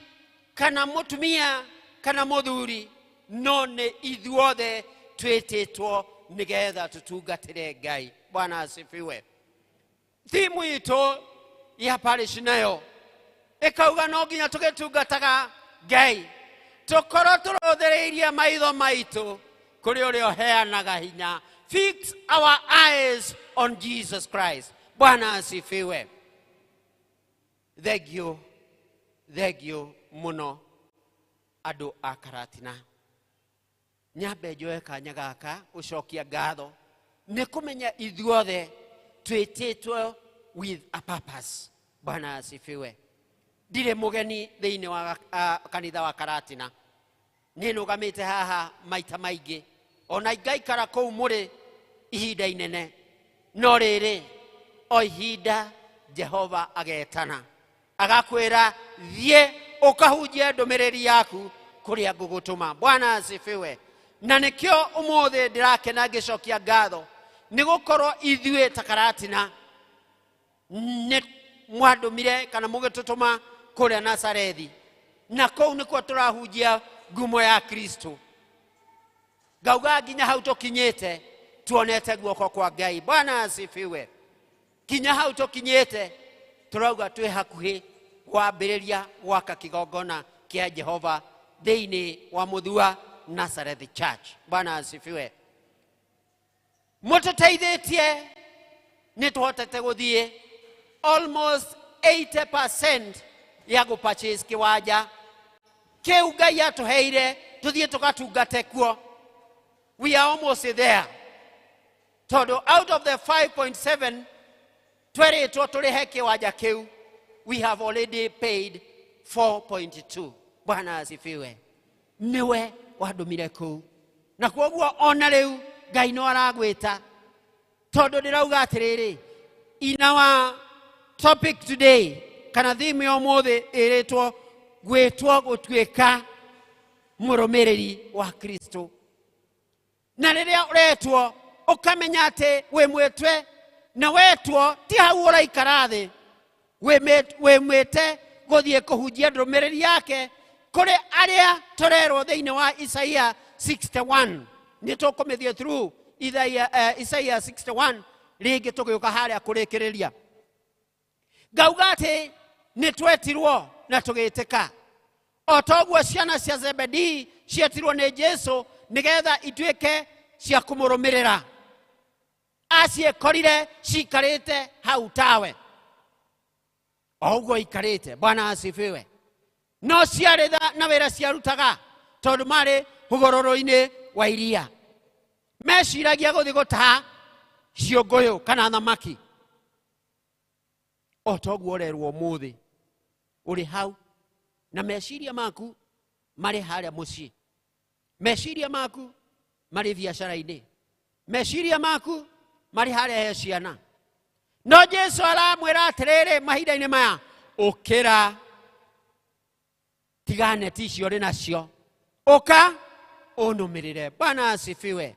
kana mũtumia kana mũthuri, no nĩ ithuothe twĩtĩtwo nĩgetha tũtungatĩre Ngai. Bwana asifiwe. Thimu itũ ya parish nayo ĩkauga no nginya tũgĩtungataga Ngai, tũkorwo tũrũthĩrĩirie maitho maitũ kũrĩ ũrĩa ũheanaga hinya. Fix our eyes on Jesus Christ. Bwana asifiwe. Thank you, thank you mũno andũ a Karatina. Nyambe njoe kanya gaka gũcokia ngatho nĩ kũmenya ithuothe twĩtĩtwo with a purpose. Bwana asifiwe. Ndirĩ mũgeni thĩinĩ wa kanitha wa Karatina, nĩ nũgamĩte haha maita maingĩ, ona ngaikara kũu mũrĩ ihinda inene, no rĩrĩ o ihinda Jehova agetana agakwĩra thiĩ ũkahunjie ndũmĩrĩri yaku kũrĩa ngũgũtũma. Bwana asifiwe. Na nĩkĩo ũmũthĩ ndĩrakena ngĩcokia ngatho nĩ gũkorwo ithuĩ ta Karatina nĩ mwandũmire kana mũgĩtũtũma kũrĩa Nazarethi, na kũu nĩkuo tũrahunjia ngumo ya Kristo. Ngauga nginya hau tũkinyĩte tuonete guoko kwa Ngai. Bwana asifiwe. Kinya hau tũkinyĩte tũrauga twĩ hakuhĩ kwambĩrĩria gwaka kĩgongona kĩa Jehova thĩinĩ wa Mũthua Nazareth Church. Bwana asifiwe. Mũtũteithĩtie nĩ tũhotete gũthiĩ almost 80% ya gũpurchase kĩwanja kĩu Ngai atũheire tũthiĩ tũgatungate kuo. We are almost there, tondũ out of the 5.7 twerĩtwo tũrĩhe kĩwanja kĩu, we have already paid 4.2. Bwana asifiwe. Nĩwe wandũmire kũu, na kwoguo ona rĩu Ngai no aragwĩta, tondũ ndĩrauga atĩrĩrĩ, in our topic today kana theme ya ũmũthĩ ĩrĩtwo gwĩtwo gũtuĩka mũrũmĩrĩri wa Kristo. Na rĩrĩa ũretwo ũkamenya atĩ wĩ mwĩtwe, na wetwo ti hau ũraikara thĩ, wĩ mwĩte gũthiĩ kũhunjia ndũmĩrĩri yake kũrĩ arĩa tũrerwo thĩinĩ wa Isaia 61. Nĩ tũkũmĩthiĩ through Isaia 61 rĩngĩ tũgĩũka harĩa kũrĩkĩrĩria. Ngauga atĩ nĩ twetirwo na tũgĩtĩka, o toguo ciana cia Zebedii cietirwo nĩ Jesu nĩgetha ituĩke cia kũmũrũmĩrĩra. Aciĩkorire cikarĩte hau tawe o ũguo ikarĩte. Bwana asifiwe. No ciarĩ na wĩra ciarutaga, tondũ marĩ hũgũrũrũ-inĩ wa iria. Meciragia gũthiĩ gũtaha ciũngũyũ kana thamaki. O toguo ũrerwo ũmũthĩ ũrĩ hau na meciria maku marĩ harĩa mũciĩ, meciria maku marĩ biacara-inĩ, meciria maku marĩ harĩa he ciana. No Jesu aramwĩra atĩrĩrĩ mahinda-inĩ maya, ũkĩra, tiga neti icio ũrĩ nacio, ũka ũnũmĩrĩre. Bwana asifiwe.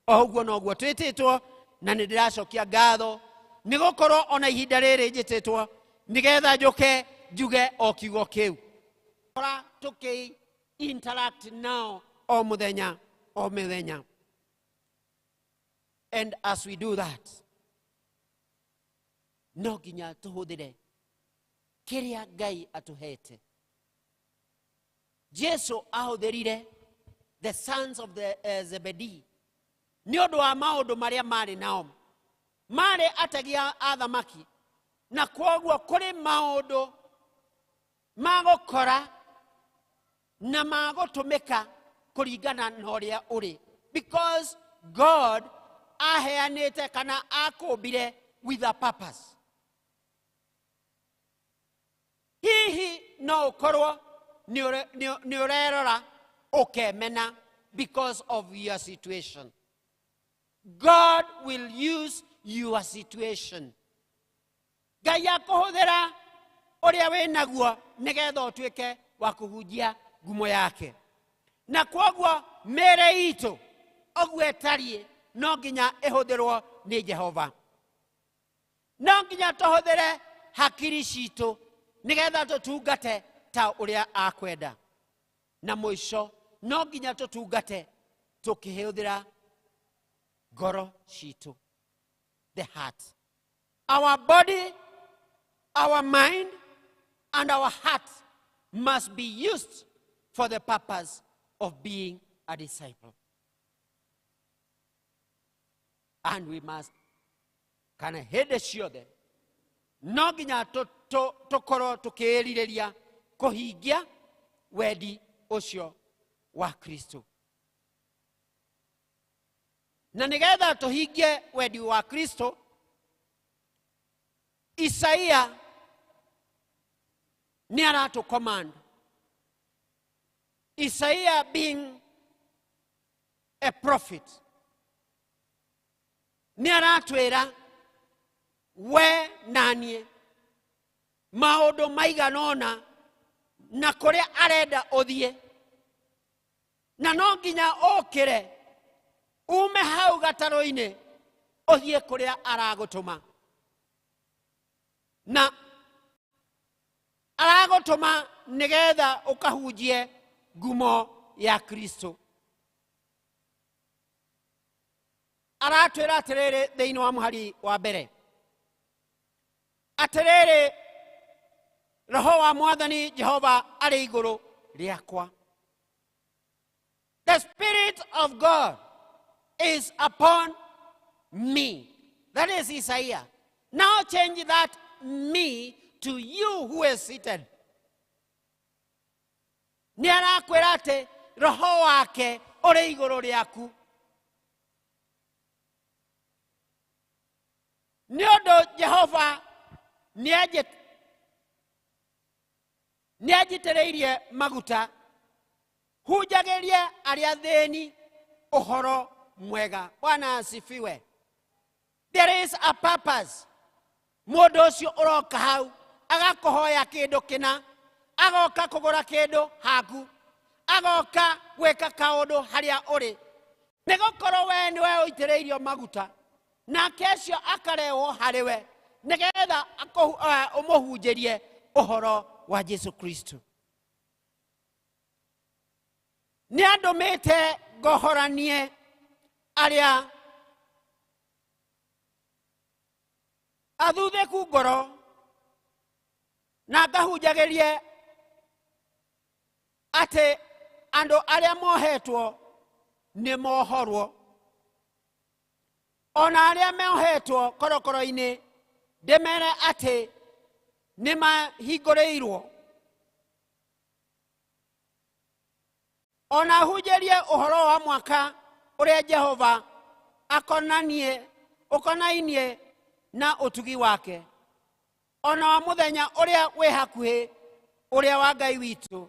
O ũguo noguo twĩtĩtwo, na nĩ ndĩracokia ngatho nĩ gũkorwo ona ihinda rĩrĩ njĩtĩtwo nĩgetha njũke njuge o kiugo kĩu. Ora tũkĩ interact nao o mũthenya o mũthenya. And as we do that, no nginya tũhũthĩre kĩrĩa Ngai atũhete. Jesu ahũthĩrire the sons of the Zebedee nĩ ũndũ wa maũndũ marĩa marĩ nao. Marĩ ategi a thamaki, na kwoguo kũrĩ maũndũ magũkora na magũtũmĩka kũringana na ũrĩa ũrĩ, because God aheanĩte kana akũmbire with a purpose. Hihi no ũkorwo nĩ ũrerora ũkemena because of your situation. God will use your situation. Ngai akũhũthĩra ũrĩa wĩ naguo nĩgetha ũtuĩke wa kũhunjia ngumo yake. Na kwoguo mĩĩrĩ itũ ũguo ĩtariĩ no nginya ĩhũthĩrwo nĩ Jehova. No nginya tũhũthĩre hakiri citũ nĩgetha tũtungate ta ũrĩa akwenda. Na mũico no nginya tũtungate tũkĩhũthĩra ngoro citũ, the heart. Our body, our mind, and our heart must be used for the purpose of being a disciple. And we must kana hĩndĩ ciothe no nginya tũkorwo tũkĩĩrirĩria kũhingia wendi ũcio wa Kristo. Na nĩgetha tũhingie wendi wa Kristo, Isaia nĩ aratũ command. Isaiah being a prophet, nĩ aratwĩra we na niĩ maũndũ maigana ũna na kũrĩa arenda ũthiĩ, na no nginya ũkĩre ume hau gatarũ-inĩ ũthiĩ kũrĩa aragũtũma. Na aragũtũma nĩgetha ũkahunjie ngumo ya Kristo. Aratwĩra atĩrĩrĩ thĩinĩ wa mũhari wa mbere, atĩrĩrĩ, Roho wa Mwathani Jehova arĩ igũrũ rĩakwa. The Spirit of God is upon me. That is Isaiah. Now change that me to you who is seated. Nĩ arakwĩra atĩ roho wake ũrĩ igũrũ rĩaku. Nĩ ũndũ Jehova nĩ anjitĩrĩirie maguta hunjagĩrie arĩa athĩni ũhoro mwega. Bwana asifiwe. There is a purpose. Mũndũ ũcio ũroka hau agakũhoya kĩndũ kĩna, agoka kũgũra kĩndũ haku, agoka gwĩka kaũndũ harĩa ũrĩ, nĩ gũkorwo we nĩwe ũitĩrĩirio maguta, nake ũcio akarehwo harĩ we nĩgetha ũmũhunjĩrie ũhoro wa Jesu Kristo. Nĩ andũmĩte ngohoranie arĩa athuthĩku ngoro, na ngahunjagĩrie atĩ andũ arĩa mohetwo nĩ mohorwo, ona arĩa mohetwo korokoro-inĩ ndĩmere atĩ nĩ mahingũrĩirwo. Ona hunjĩrie ũhoro wa mwaka ũrĩa Jehova akonanie ũkonainie na ũtugi wake, ona wa mũthenya ũrĩa wĩ hakuhĩ ũrĩa wa Ngai witũ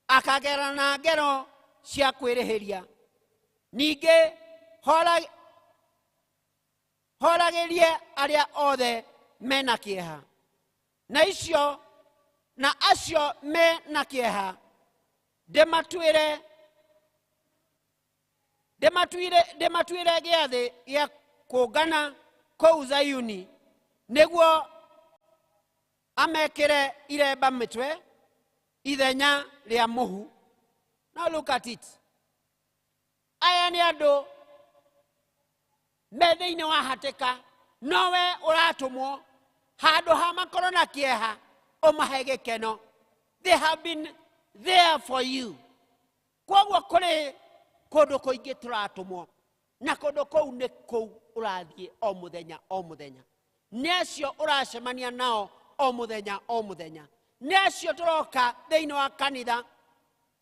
akagerana ngero cia kwĩrĩhĩria. Ningĩ horagĩrie arĩa othe mena kĩeha, na icio na acio me na kĩeha ndĩmatuĩre gĩathĩ gĩa kũngana kũu Zayuni, nĩguo amekĩre iremba mĩtwe ithenya rĩa mũhu. Now look at it. Aya nĩ andũ me thĩinĩ wa hatĩka, nowe ũratũmwo handũ ha makorwo na kĩeha ũmahe gĩkeno. They have been there for you. Kwoguo kũrĩ kũndũ kũingĩ tũratũmwo, na kũndũ kũu nĩ kũu ũrathiĩ o mũthenya o mũthenya. Nĩ acio ũracemania nao o mũthenya o mũthenya. Nĩ acio tũroka thĩinĩ wa kanitha,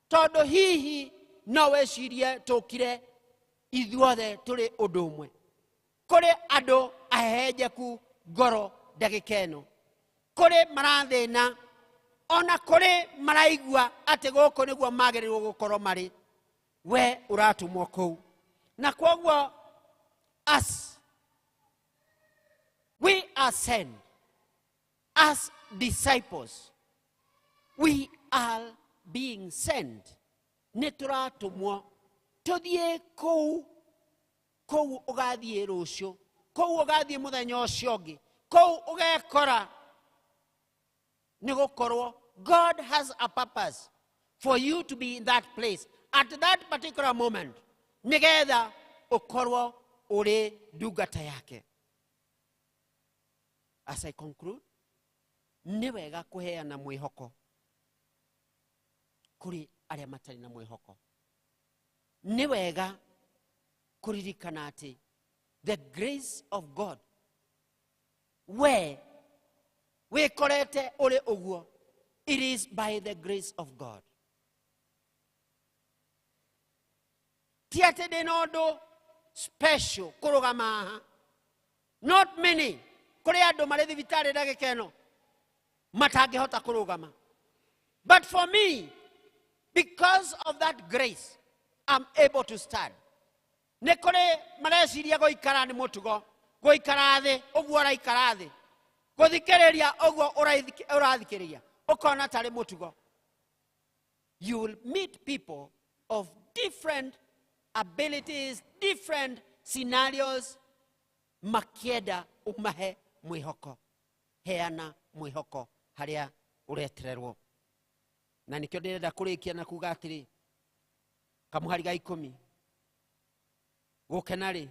tondũ hihi no wĩcirie tũkire ithuothe tũrĩ ũndũ ũmwe. Kũrĩ andũ ahehenjeku ngoro ndagĩka ĩno, kũrĩ marathĩna, ona kũrĩ maraigua atĩ gũkũ nĩguo magĩrĩirwo gũkorwo marĩ. We ũratũmwo kũu. Na kwoguo as we are sent as disciples, we are being sent. Nĩ tũratũmwo tũthiĩ kũu, kũu ũgathiĩ rũciũ, kũu ũgathiĩ mũthenya ũcio ũngĩ, kũu ũgekora. Nĩ gũkorwo God has a purpose for you to be in that place at that particular moment, nĩgetha ũkorwo ũrĩ ndungata yake. As I conclude, nĩ wega kũheana mwĩhoko kũrĩ arĩa matarĩ na mwĩhoko. Nĩ wega kũririkana atĩ the grace of God, we wĩkorete ũrĩ ũguo, it is by the grace of God. Ti atĩ ndĩ na ũndũ special kũrũgama haha. Not many. Kũrĩ andũ marĩ thibitarĩ ndagĩka ĩno matangĩhota kũrũgama. But for me, because of that grace, I'm able to stand. Nĩ kũrĩ mareciria gũikara nĩ mũtugo, gũikara thĩ ũguo ũraikara thĩ, gũthikĩrĩria ũguo ũrathikĩrĩria, ũkona tarĩ mũtugo. You will meet people of different abilities, different scenarios, makĩenda ũmahe mwĩhoko. Heana mwĩhoko harĩa ũretererwo. Na nĩkĩo ndĩrenda kũrĩkia na kuga atĩrĩ, kamũhari ga 10, gũkena rĩ,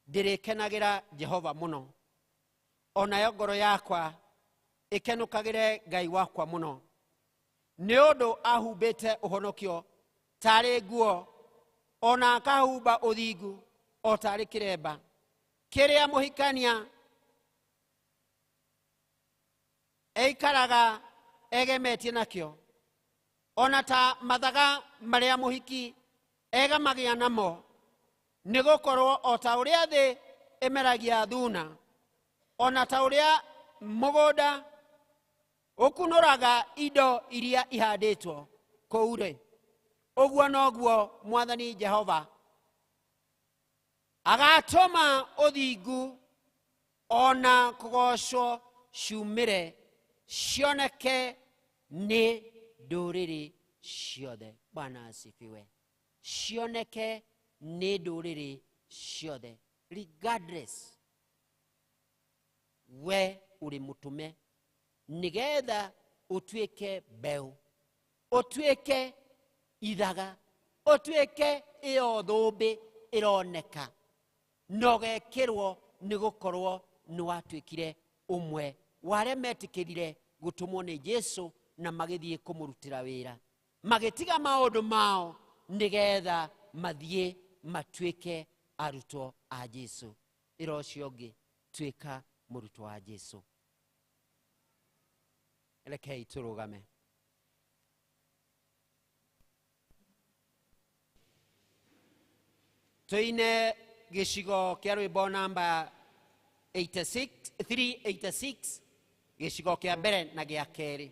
ndĩrĩkenagĩra Jehova mũno, onayo ngoro yakwa ĩkenũkagĩre Ngai wakwa mũno, nĩ ũndũ ahumbĩte ũhonokio tarĩ nguo, ona akahumba ũthingu o tarĩ kĩremba kĩrĩa mũhikania eikaraga egemetie nakĩo, ona ta mathaga marĩa mũhiki egamagia namo, nĩ gũkorwo o ta ũrĩa thĩ ĩmeragia thuna, ona ta ũrĩa mũgũnda ũkunũraga indo iria ihandĩtwo kũu rĩ, ũguo noguo Mwathani Jehova agatũma ũthingu ona kũgocwo ciumĩre cioneke nĩ ndũrĩrĩ ciothe. Bwana asifiwe. Cioneke nĩ ndũrĩrĩ ciothe, regardless we ũrĩ mũtũme, nĩgetha ũtuĩke mbeũ, ũtuĩke ithaga, ũtuĩke ĩyo thũmbĩ ĩroneka, na ũgekĩrwo nĩ gũkorwo nĩ watuĩkire ũmwe wa arĩa metĩkĩrire gũtũmwo nĩ Jesũ na magĩthiĩ kũmũrutĩra wĩra, magĩtiga maũndũ mao nĩgetha mathiĩ matuĩke arutwo a Jesũ. Ĩra ũcio ũngĩ, tuĩka mũrutwo wa Jesũ. Rekei tũrũgame. Tuine gĩcigo kĩa rwĩmbo namba 86 386 gĩcigo kĩa mbere na gĩa kerĩ.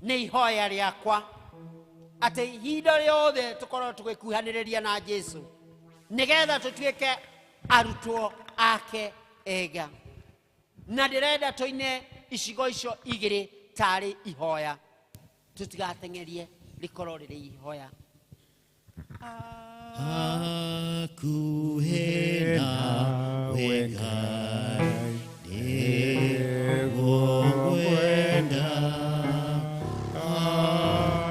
Nĩ ihoya rĩakwa atĩ ihinda rĩothe tũkorwo tũgĩkuhanĩrĩria na Jesu nĩgetha tũtuĩke arutwo ake ega. Na ndĩrenda tũine icigo icio igĩrĩ tarĩ ihoya, tũtigateng'erie rĩkorwo rĩrĩ ihoya. Hakuhĩ nawe Ngai nĩngũkwenda,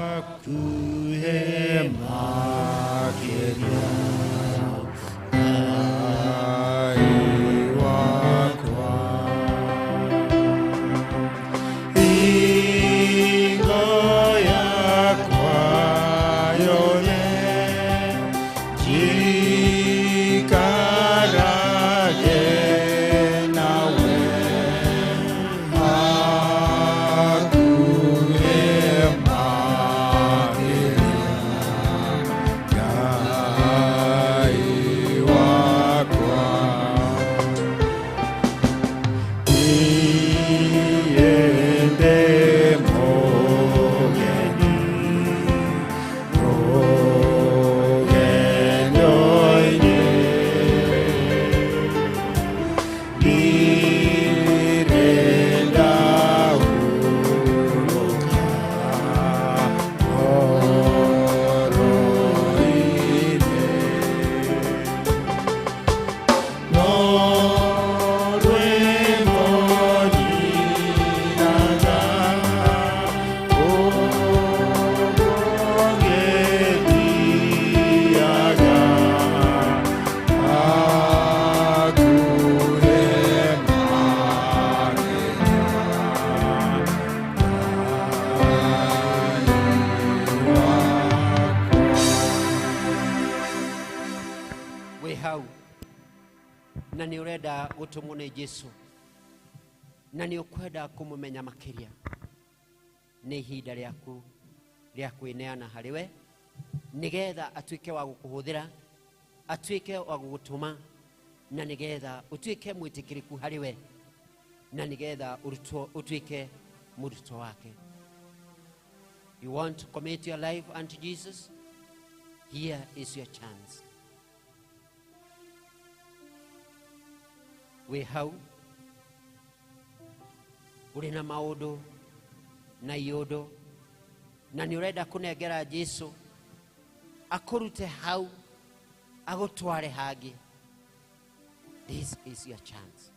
hakuhĩ makĩria Ngai wakwa. Hingo yakwa yothe njikarage nawe, hakuhĩ makĩria Ngai wakwa. Niĩ ndĩ mũgeni rũgendo-inĩ, ndirĩ ndahurũka ngoro-inĩ. No rwĩmbo nyinaga ũguo ngĩthiaga, hakuhĩ makĩria Ngai wakwa. Wĩ hau na nĩ ũrenda gũtũmwo nĩ Jesu na nĩ ũkwenda kũmũmenya makĩria, nĩ ihinda rĩaku rĩa kwĩneana harĩ we nĩgetha atuĩke wa gũkũhũthĩra, atuĩke wa gũgũtũma, na nĩgetha ũtuĩke mwĩtĩkĩrĩku harĩ we, na nĩgetha ũrutwo ũtuĩke mũrutwo wake. You want to commit your life unto Jesus? Here is your chance. Wĩ hau ũrĩ na maũndũ na iũndũ na nĩ ũrenda kũnengera Jesu akũrute hau agũtware hangĩ, this is your chance.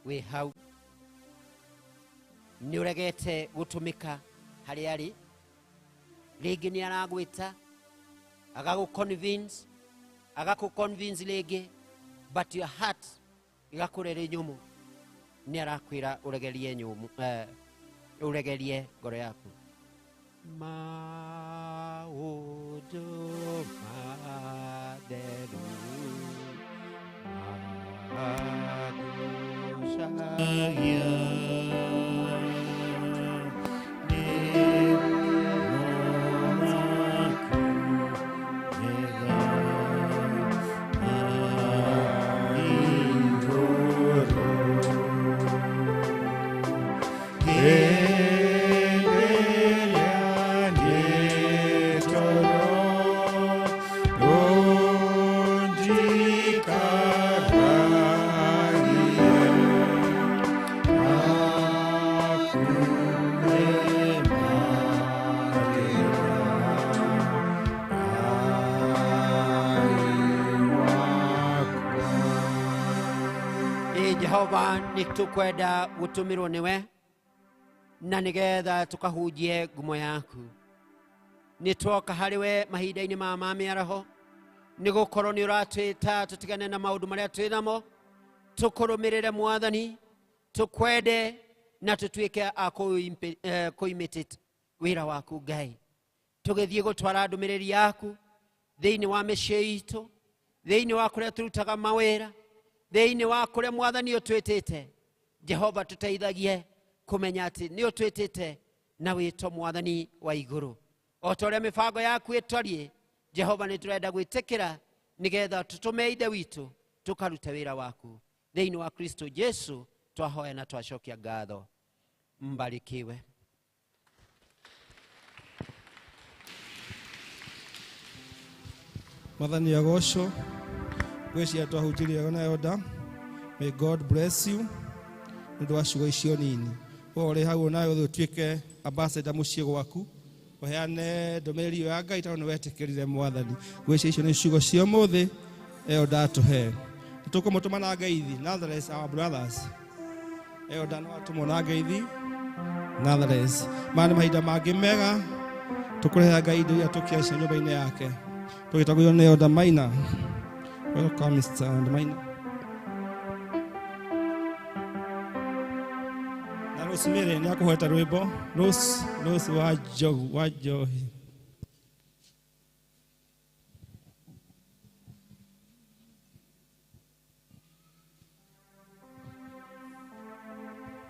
Wĩ hau nĩ ũregete gũtũmĩka harĩa arĩ, rĩngĩ nĩ aragwĩta agagũ-convince, agakũ-convince rĩngĩ, but your heart ĩgakũra ĩrĩ nyũmũ. Nĩ arakwĩra ũregerie nyũmũ, ũregerie ngoro yaku. Maũndũ matheru magucagia Ĩ Jehova, nĩ tũkwenda gũtũmĩrwo nĩwe na nĩgetha tũkahunjie ngumo yaku. Nĩ twoka harĩ we mahinda-inĩ maya ma mĩaraho, nĩ gũkorwo nĩ ũratwĩta tũtigane na maũndũ marĩa twĩ namo, tũkũrũmĩrĩre Mwathani, tũkwende na tũtuĩke a kũ-imitate wĩra waku Ngai. Tũgĩthiĩ gũtwara ndũmĩrĩri yaku thĩinĩ wa mĩciĩ itũ, thĩinĩ wa kũrĩa tũrutaga mawĩra, thĩinĩ wa kũrĩa Mwathani ũtwĩtĩte. Jehova, tũteithagie kũmenya atĩ nĩ ũtwĩtĩte Na wĩto mwathani wa igũrũ o ta ũrĩa mĩbango yaku ĩtariĩ Jehova nĩ tũrenda gwĩtĩkĩra nĩgetha tũtũme ithe witũ tũkarute wĩra waku thĩinĩ wa Kristo Jesu twahoya na twacokia ngatho. Mbarikiwe. Mwathani agocwo. Ngwĩciria twahunjĩrio wega na Yoda. May God bless you nĩ ũndũ wa ciugo icio nini. We ũrĩ hau nawe ũthiĩ ũtuĩke ambassador mũciĩ gwaku, ũheane ndũmĩrĩri ĩyo ya Ngai tondũ nĩ wetĩkĩrire Mwathani. Ngwĩciria icio nĩ ciugo cia ũmũthĩ Elder atũhe. Nĩ tũkũmũtũma na ngeithi. Nonetheless, our brothers. Elder no atũmwo na ngeithi. Nonetheless, maya nĩ mahinda mangĩ mega tũkũrehera Ngai indo iria tũkĩacia nyũmba-inĩ yake. Tũgĩtagwo nĩ Elder Maina. Welcome, Mr. Elder Maina. Na Rosemary nĩ akũhweta rwĩmbo. Rose, Rose wa Njogu, wa Njohi.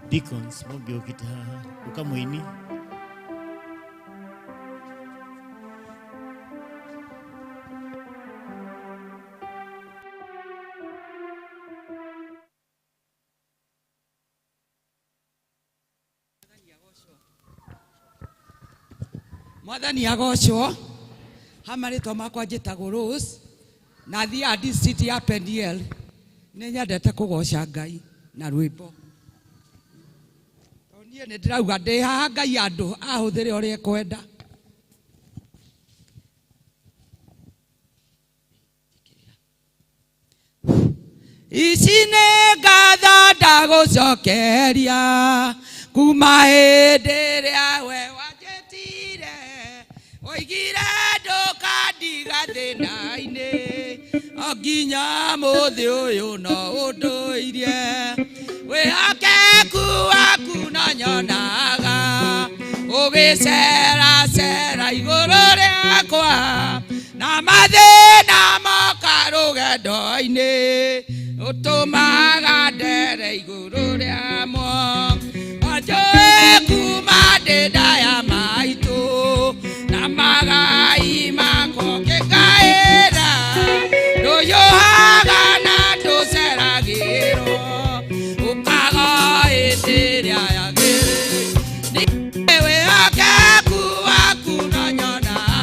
Deacons mũngĩũkĩte haha ũka mũini. Mwathani agocwo. Ha marĩtwa makwa njĩtagwo Rose na thiaga district ya Peniel. Nĩ nyendete kũgoca Ngai na rwĩmbo. Tondũ niĩ nĩ ndĩrauga ndĩ haha Ngai andũ ahũthĩre ũrĩa ekwenda. Ici nĩ ngatho ndagũcokeria kuma hĩndĩ ĩrĩa we wanjĩtire, oigire ndũkandiga thĩna-inĩ o nginya mũthĩ ũyũ no ũndũirie. Wĩhokeku waku no nyonaga ũgĩceracera igũrũ rĩakwa, na mathĩna moka rũgendo-inĩ ũtũmaga ndere igũrũ rĩamo. Wanjũĩ kuma ndĩ nda ya maitũ, na magai makwa ũkĩngaĩra, ndũhiũhaga na ndũceragĩrwo, ũkaga hĩndĩ ĩrĩa yagĩrĩire. Wĩhokeku waku no nyonaga,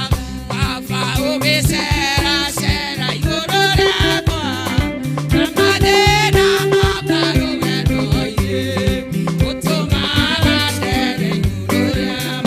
Baba ũgĩceracera igũrũ rĩakwa, na mathĩna moka rũgendo-inĩ, ũtũmaga ndere igũrũ rĩamo.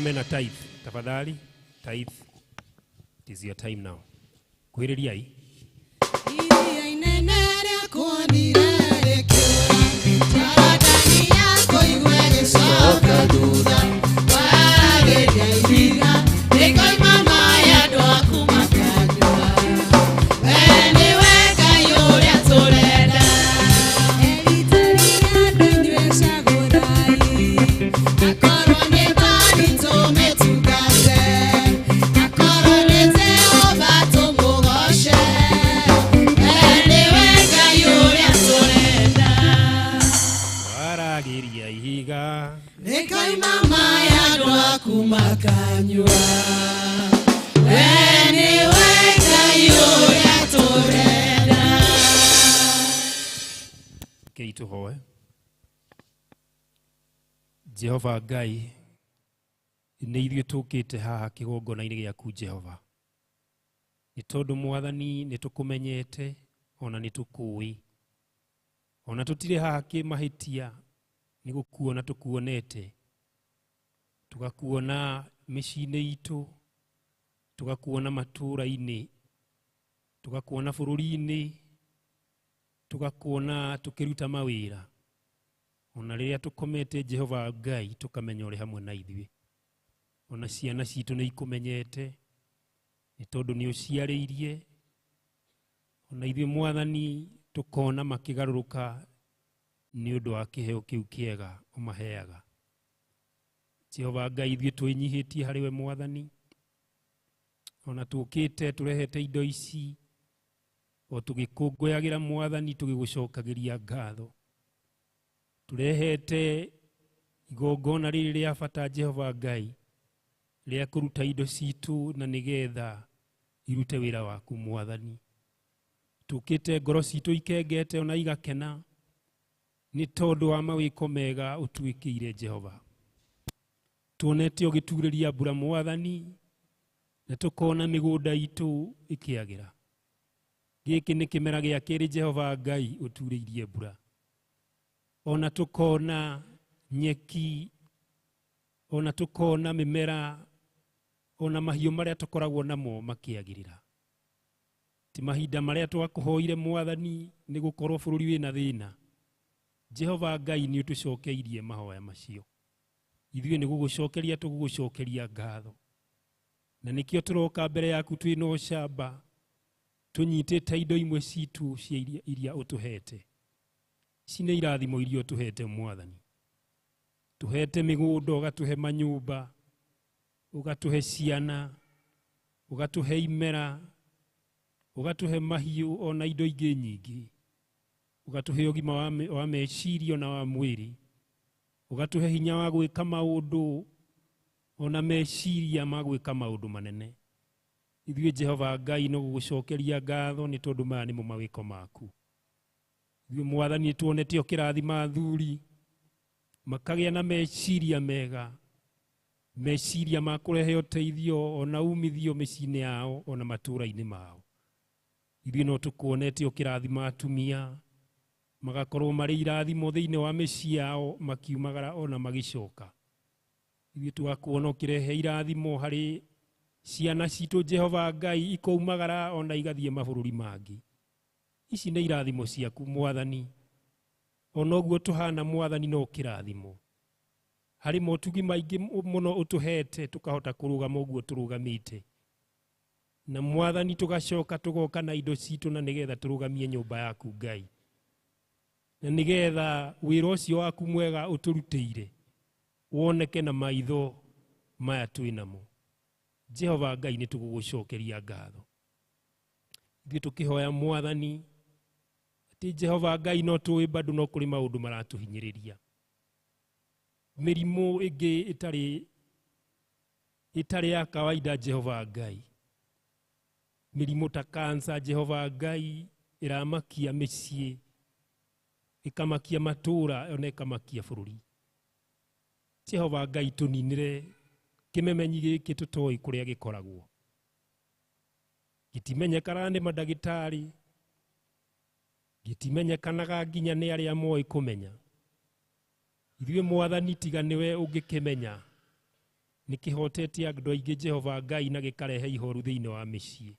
mena tithe, tafadhali, tithe. It is your time now. Kuhĩrĩriai. Iria inene rĩakuonire rĩkĩũra, Jorodani yakũigua ĩgĩcoka thutha, waragĩria ihiga rĩkoima maĩ andũ aku makanyua. We nĩwe Ngai ũrĩa tũrenda. Erutĩri andũ inyuĩ cagũrai, akorwo nĩ Baali tũmĩtungate, akorwo nĩ Jehova tũmũgoce. We nĩwe Ngai ũrĩa tũrenda. Waragĩria ihiga Rĩkoima maĩ andũ aku makanyua. We nĩwe Ngai ũrĩa tũrenda. Rekei tũhoe. Jehova Ngai, nĩ ithuĩ tũkĩte haha kĩgongona-inĩ gĩaku Jehova, nĩ tondũ Mwathani nĩ tũkũmenyete ona nĩ tũkũĩ, ona tũtirĩ haha kĩmahĩtia, nĩ gũkuona tũkuonete, tũgakuona mĩciĩ-inĩ itũ, tũgakuona matũũra-inĩ, tũgakuona bũrũri-inĩ, tũgakuona tũkĩruta mawĩra, ona rĩrĩa tũkomete Jehova Ngai tũkamenya ũrĩ hamwe na ithuĩ, ona ciana citũ nĩ ikũmenyete nĩ tondũ nĩ ũciarĩirie, ona ithuĩ Mwathani tũkona makĩgarũrũka nĩ ũndũ wa kĩheo kĩu kĩega ũmaheaga. Jehova Ngai, ithuĩ twĩnyihĩtie harĩ we Mwathani, ona tũkĩte tũrehete indo ici o tũgĩkũngũyagĩra Mwathani, tũgĩgũcokagĩria ngatho, tũrehete igongona rĩrĩ rĩa bata Jehova Ngai rĩa kũruta indo citũ na nĩgetha irute wĩra waku Mwathani. Tũkĩte ngoro citũ ikengete ona igakena nĩ tondũ wa mawĩko mega ũtuĩkĩire Jehova. Tuonete ũgĩturĩria mbura Mwathani, na tũkona mĩgũnda itũ ĩkĩagĩra. Gĩkĩ nĩ kĩmera gĩa kerĩ Jehova Ngai ũturĩirie mbura, ona tũkona nyeki, ona tũkona mĩmera, ona mahiũ marĩa tũkoragwo namo makĩagĩrĩra. Ti mahinda marĩa twakũhoire Mwathani nĩ gũkorwo bũrũri wĩna thĩna, Jehova Ngai nĩ ũtũcokeirie mahoya macio. Ithuĩ nĩ gũgũcokeria tũgũgũcokeria ngatho, na nĩkĩo tũroka mbere yaku twĩna ũcamba, tũnyitĩte indo imwe citũ cia iria ũtũhete. Ici nĩ irathimo iria ũtũhete Mwathani. Tũhete mĩgũnda, ũgatũhe manyũmba, ũgatũhe ciana, ũgatũhe imera, ũgatũhe mahiũ ona indo ingĩ nyingĩ, ũgatũhe ũgima wa meciria na wa mwĩrĩ, ũgatũhe hinya wa gwĩka maũndũ ona meciria ma gwĩka maũndũ manene. Ithuĩ Jehova Ngai no gũgũcokeria ngatho nĩ tondũ maya nĩmo mawĩko maku. Ithuĩ Mwathani nĩtuonete ũkĩrathima athuri makagĩa na meciria mega, meciria ma kũrehe ũteithio ona umithio mĩciĩ-inĩ yao ona matũũra-inĩ mao. Ithuĩ no tũkuonete ũkĩrathima atumia magakorwo marĩ irathimo thĩinĩ wa mĩciĩ yao makiumagara ona magĩcoka. Ithuĩ tũgakuona ũkĩrehe irathimo harĩ ciana citũ Jehova Ngai ikoumagara ona igathiĩ mabũrũri mangĩ. Ici nĩ irathimo ciaku Mwathani, ona ũguo tũhana Mwathani no kĩrathimo. Harĩ motugi maingĩ mũno ũtũhete tũkahota kũrũgama ũguo tũrũgamĩte, na Mwathani tũgacoka tũgoka na indo citũ na nĩgetha tũrũgamie nyũmba yaku Ngai, na nĩgetha wĩra ũcio waku mwega ũtũrutĩire woneke na maitho maya twĩ namo. Jehova Ngai nĩ tũgũgũcokeria ngatho. Ithuĩ tũkĩhoya Mwathani atĩ Jehova Ngai no tũĩ bado no kũrĩ maũndũ maratũhinyĩrĩria, mĩrimũ ĩngĩ ĩtarĩ ya kawaida Jehova Ngai, mĩrimũ ta kansa Jehova Ngai ĩramakia mĩciĩ, ĩkamakia matũũra ona ĩkamakia bũrũri. Jehova Ngai tũninĩre kĩmemenyi gĩkĩ tũtoĩ kũrĩa gĩkoragwo, gĩtimenyekanaga nĩ mandagĩtarĩ, gĩtimenyekanaga nginya nĩ arĩa moĩ kũmenya. Ithuĩ Mwathani tiga nĩwe ũngĩkĩmenya, Nĩ kĩhotete andũ aingĩ Jehova Ngai na gĩkarehe ihoru thĩinĩ wa mĩciĩ.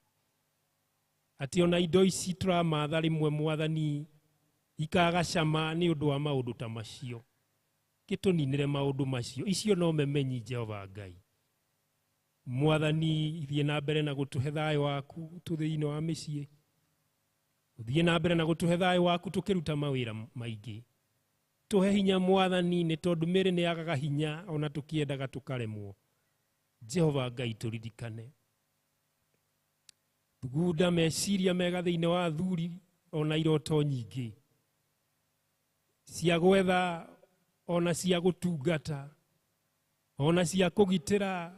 Atĩ ona indo ici tũramatha rĩmwe Mwathani ikaga cama nĩ ũndũ wa maũndũ ta macio. Gĩtũninĩre maũndũ macio. Icio no memenyi Jehova Ngai. Mwathani thiĩ na mbere na gũtũhe thayũ waku tũ thĩinĩ wa mĩciĩ. Ũthiĩ na mbere na gũtũhe thayũ waku tũkĩruta mawĩra maingĩ. Tũhe hinya Mwathani nĩ tondũ mĩĩrĩ nĩ yagaga hinya ona tũkĩendaga tũkaremwo. Jehova Ngai tũririkane. Thugunda meciria mega thĩinĩ wa athuri ona iroto nyingĩ cia gwetha ona cia gũtungata ona cia kũgitĩra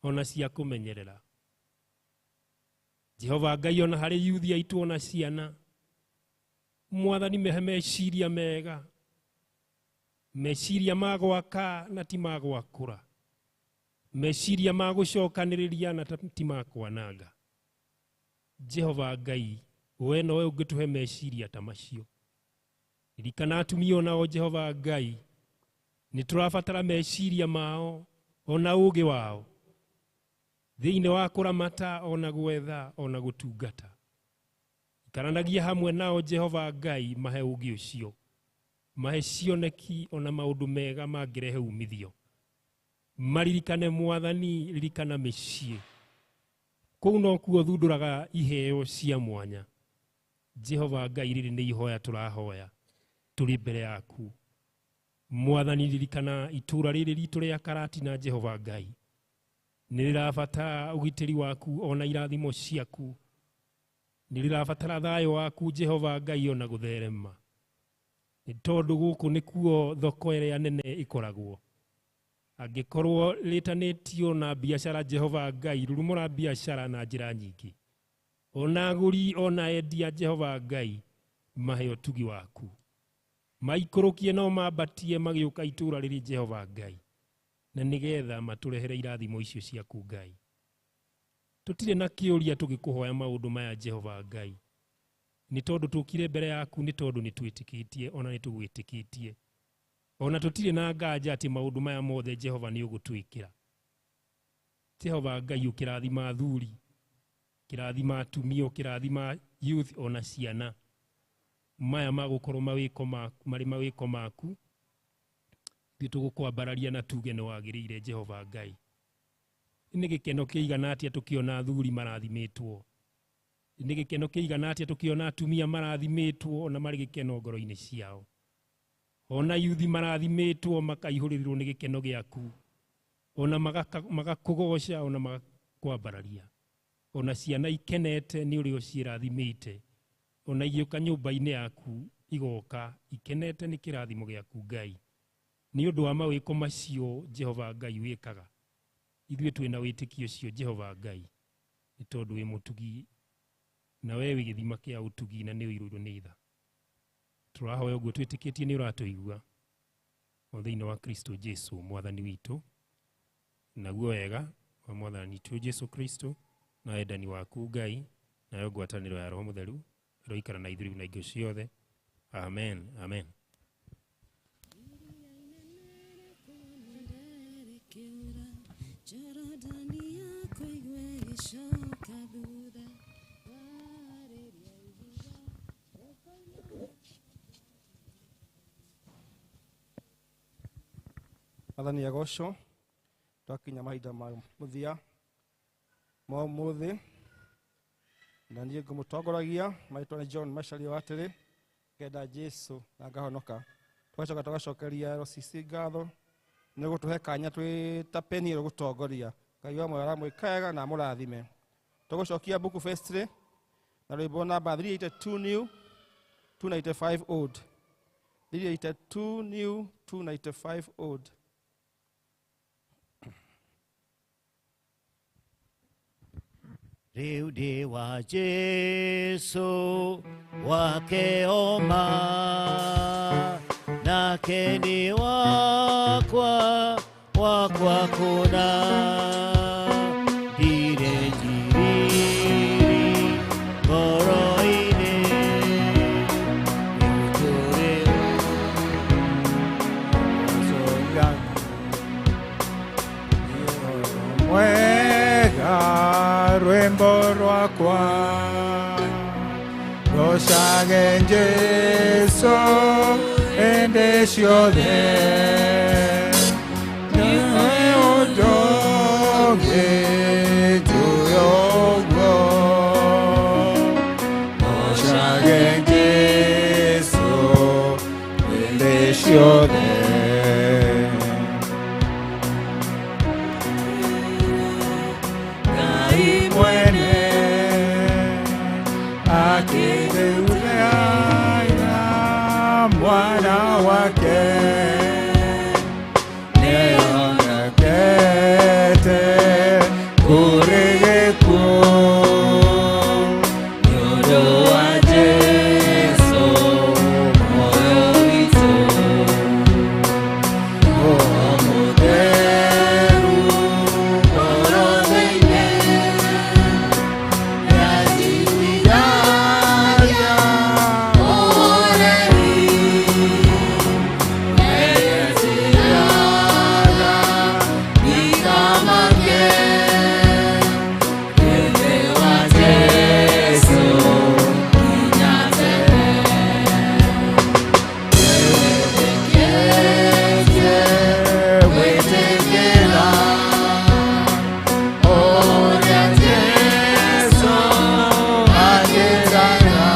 ona cia kũmenyerera. Jehova Ngai ona harĩ yuthi aitũ ona ciana Mwathani mehe meciria mega, meciria ma gwaka na ti ma gwakũra, meciria ma gũcokanĩrĩria na ti ma kwananga. Jehova Ngai we nowe ũngĩtũhe meciria ta macio. Ririkana atumia onao Jehova Ngai nĩ tũrabatara meciria mao ona ũũgĩ wao thĩinĩ wa kũramata ona gwetha ona gũtungata. Ikaranagia hamwe nao Jehova Ngai mahe ũũgĩ ũcio, mahe cioneki ona maũndũ mega mangĩrehe umithio. Maririkane Mwathani, ririkana mĩciĩ. Kũu nokuo thundũraga iheo cia mwanya. Jehova Ngai rĩrĩ nĩ ihoya tũrahoya tũrĩ mbere yaku. Mwathani ririkana itũũra rĩrĩ ritũ rĩa Karatina Jehova Ngai. Nĩ rĩrabatara ũgitĩri waku ona irathimo ciaku. Nĩ rĩrabatara thayũ waku Jehova Ngai ona gũtherema. Nĩ tondũ gũkũ nĩkuo thoko ĩrĩa nene ĩkoragwo. Angĩkorwo rĩtanĩtio na biacara Jehova Ngai, rurumũra biacara na njĩra nyingĩ. Ona agũri ona endia Jehova Ngai mahe ũtugi waku. Maikũrũkie no mambatie magĩũka itũũra rĩrĩ Jehova Ngai. Na nĩgetha matũrehere irathimo icio ciaku Ngai. Tũtirĩ na kĩũria tũgĩkũhoya maũndũ maya Jehova Ngai. Nĩ tondũ tũkire mbere yaku nĩ tondũ nĩ twĩtĩkĩtie ona nĩ tũgwĩtĩkĩtie. Ona tũtirĩ na nganja atĩ maũndũ maya mothe Jehova nĩ ũgũtwĩkĩra. Jehova Ngai ũkĩrathima athuri, ũkĩrathima atumia, ũkĩrathima youth ona ciana. Maya magũkorwo mawĩko maku, marĩ mawĩko maku. Ithuĩ tũgũkwambararia na tuge nĩ wagĩrĩire Jehova Ngai. Nĩ gĩkeno kĩigana atĩa tũkĩona athuri marathimĩtwo. Nĩ gĩkeno kĩigana atĩa tũkĩona atumia marathimĩtwo ona marĩ gĩkeno ngoro-inĩ ciao. Ona yuthi marathimĩtwo makaihũrĩrĩrwo nĩ gĩkeno gĩaku. Ona magakũgoca ona magakwambararia. Ona ciana ikenete nĩ ũrĩa ũciĩrathimĩte. Ona igĩũka nyũmba-inĩ yaku igoka ikenete nĩ kĩrathimo gĩaku Ngai. Nĩ ũndũ wa mawĩko macio Jehova Ngai wĩkaga. Ithuĩ twĩna wĩtĩkio ũcio Jehova Ngai. Nĩ tondũ wĩ mũtugi na we wĩ gĩthima kĩa ũtugi na nĩ ũirũirwo nĩ tha. Tũrahoya ũguo twĩtĩkĩtie nĩ ũratũigua. O thĩinĩ wa Kristo Jesu Mwathani witũ. Naguo wega wa Mwathani witũ Jesu Kristo na wendani waku Ngai nayo ngwatanĩro ya Roho Mũtheru ĩroikara na ithuĩ na hingo ciothe. Amen. Amen. Mwathani agocwo. Twakinya mahinda ma mũthia ma ũmũthĩ na niĩ ngũmũtongoragia marĩtwa nĩ John Macharia wa atĩrĩ ngenda Jesu na ngahonoka. Tũgacoka tũgacokeria LCC ngatho nĩ gũtũhe kanya twĩ ta Peniel gũtongoria. Ngai wa muoyo aramwĩka wega na amũrathime. Tũgũcokia book firstly na rwĩmbo namba 382 new 295 old. 382 new 295 old. Rĩu ndĩ wa Jesu wake oma nake nĩ wakwa wakwa kũna ndirĩ njiriri ngoro-inĩ nĩũtũrĩ. Gocage Jesu hĩndĩ ciothe. Nĩwe ũndũ ũngĩ njũĩ ũguo. Gocage Jesu hĩndĩ ciothe. Ngai mwene akĩrĩuria mwana wake nĩonekete kũrĩ gĩkuũ nĩ ũndũ wa Jesũ muoyo witũ. Roho Mũtheru ngoro thĩinĩ nĩanjiguithagia ũhoreri, nĩanjĩraga ndikamake thĩinĩ wa Jesũ nginya tene. Nĩwĩtĩkĩtie gwĩtĩkĩra ũrĩa Jesũ anjĩraga,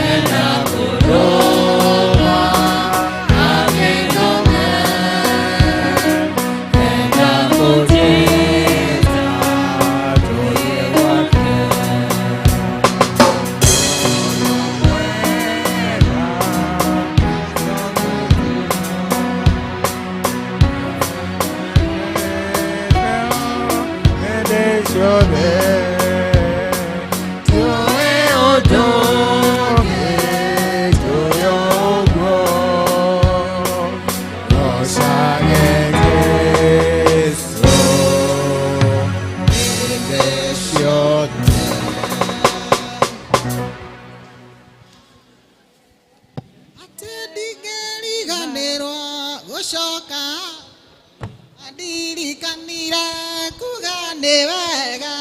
enda kũrũma akĩndũme, enda kũnjĩta tũthiĩ gwake. Hĩndĩ ciothe tiũĩ ũndũ ũngĩ njũĩ ũguo. Gocage Jesũ hĩndĩ ciothe. Atĩ ndingĩriganĩrwo gũcoka andirikanire kuga nĩ wega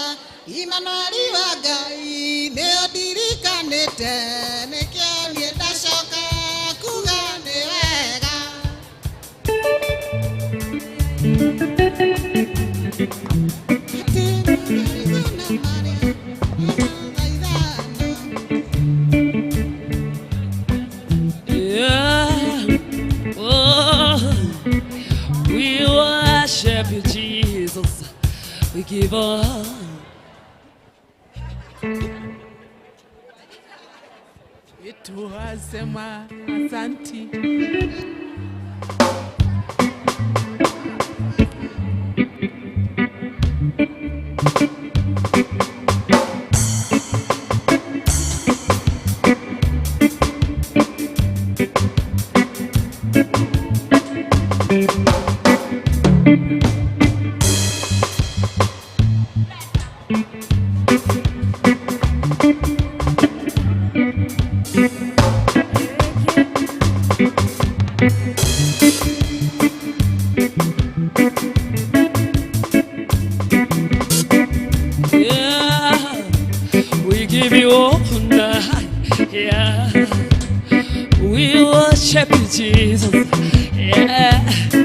Imanueli wa Ngai nĩo ndirikanĩte nĩkĩo niĩ ndacoka kuga nĩ wega. Atĩ marigana marĩa Yeah. Oh, we worship you, Jesus. We give all. Twasema asanti. Yeah. We give you honor. Yeah. We worship you, Jesus. Yeah.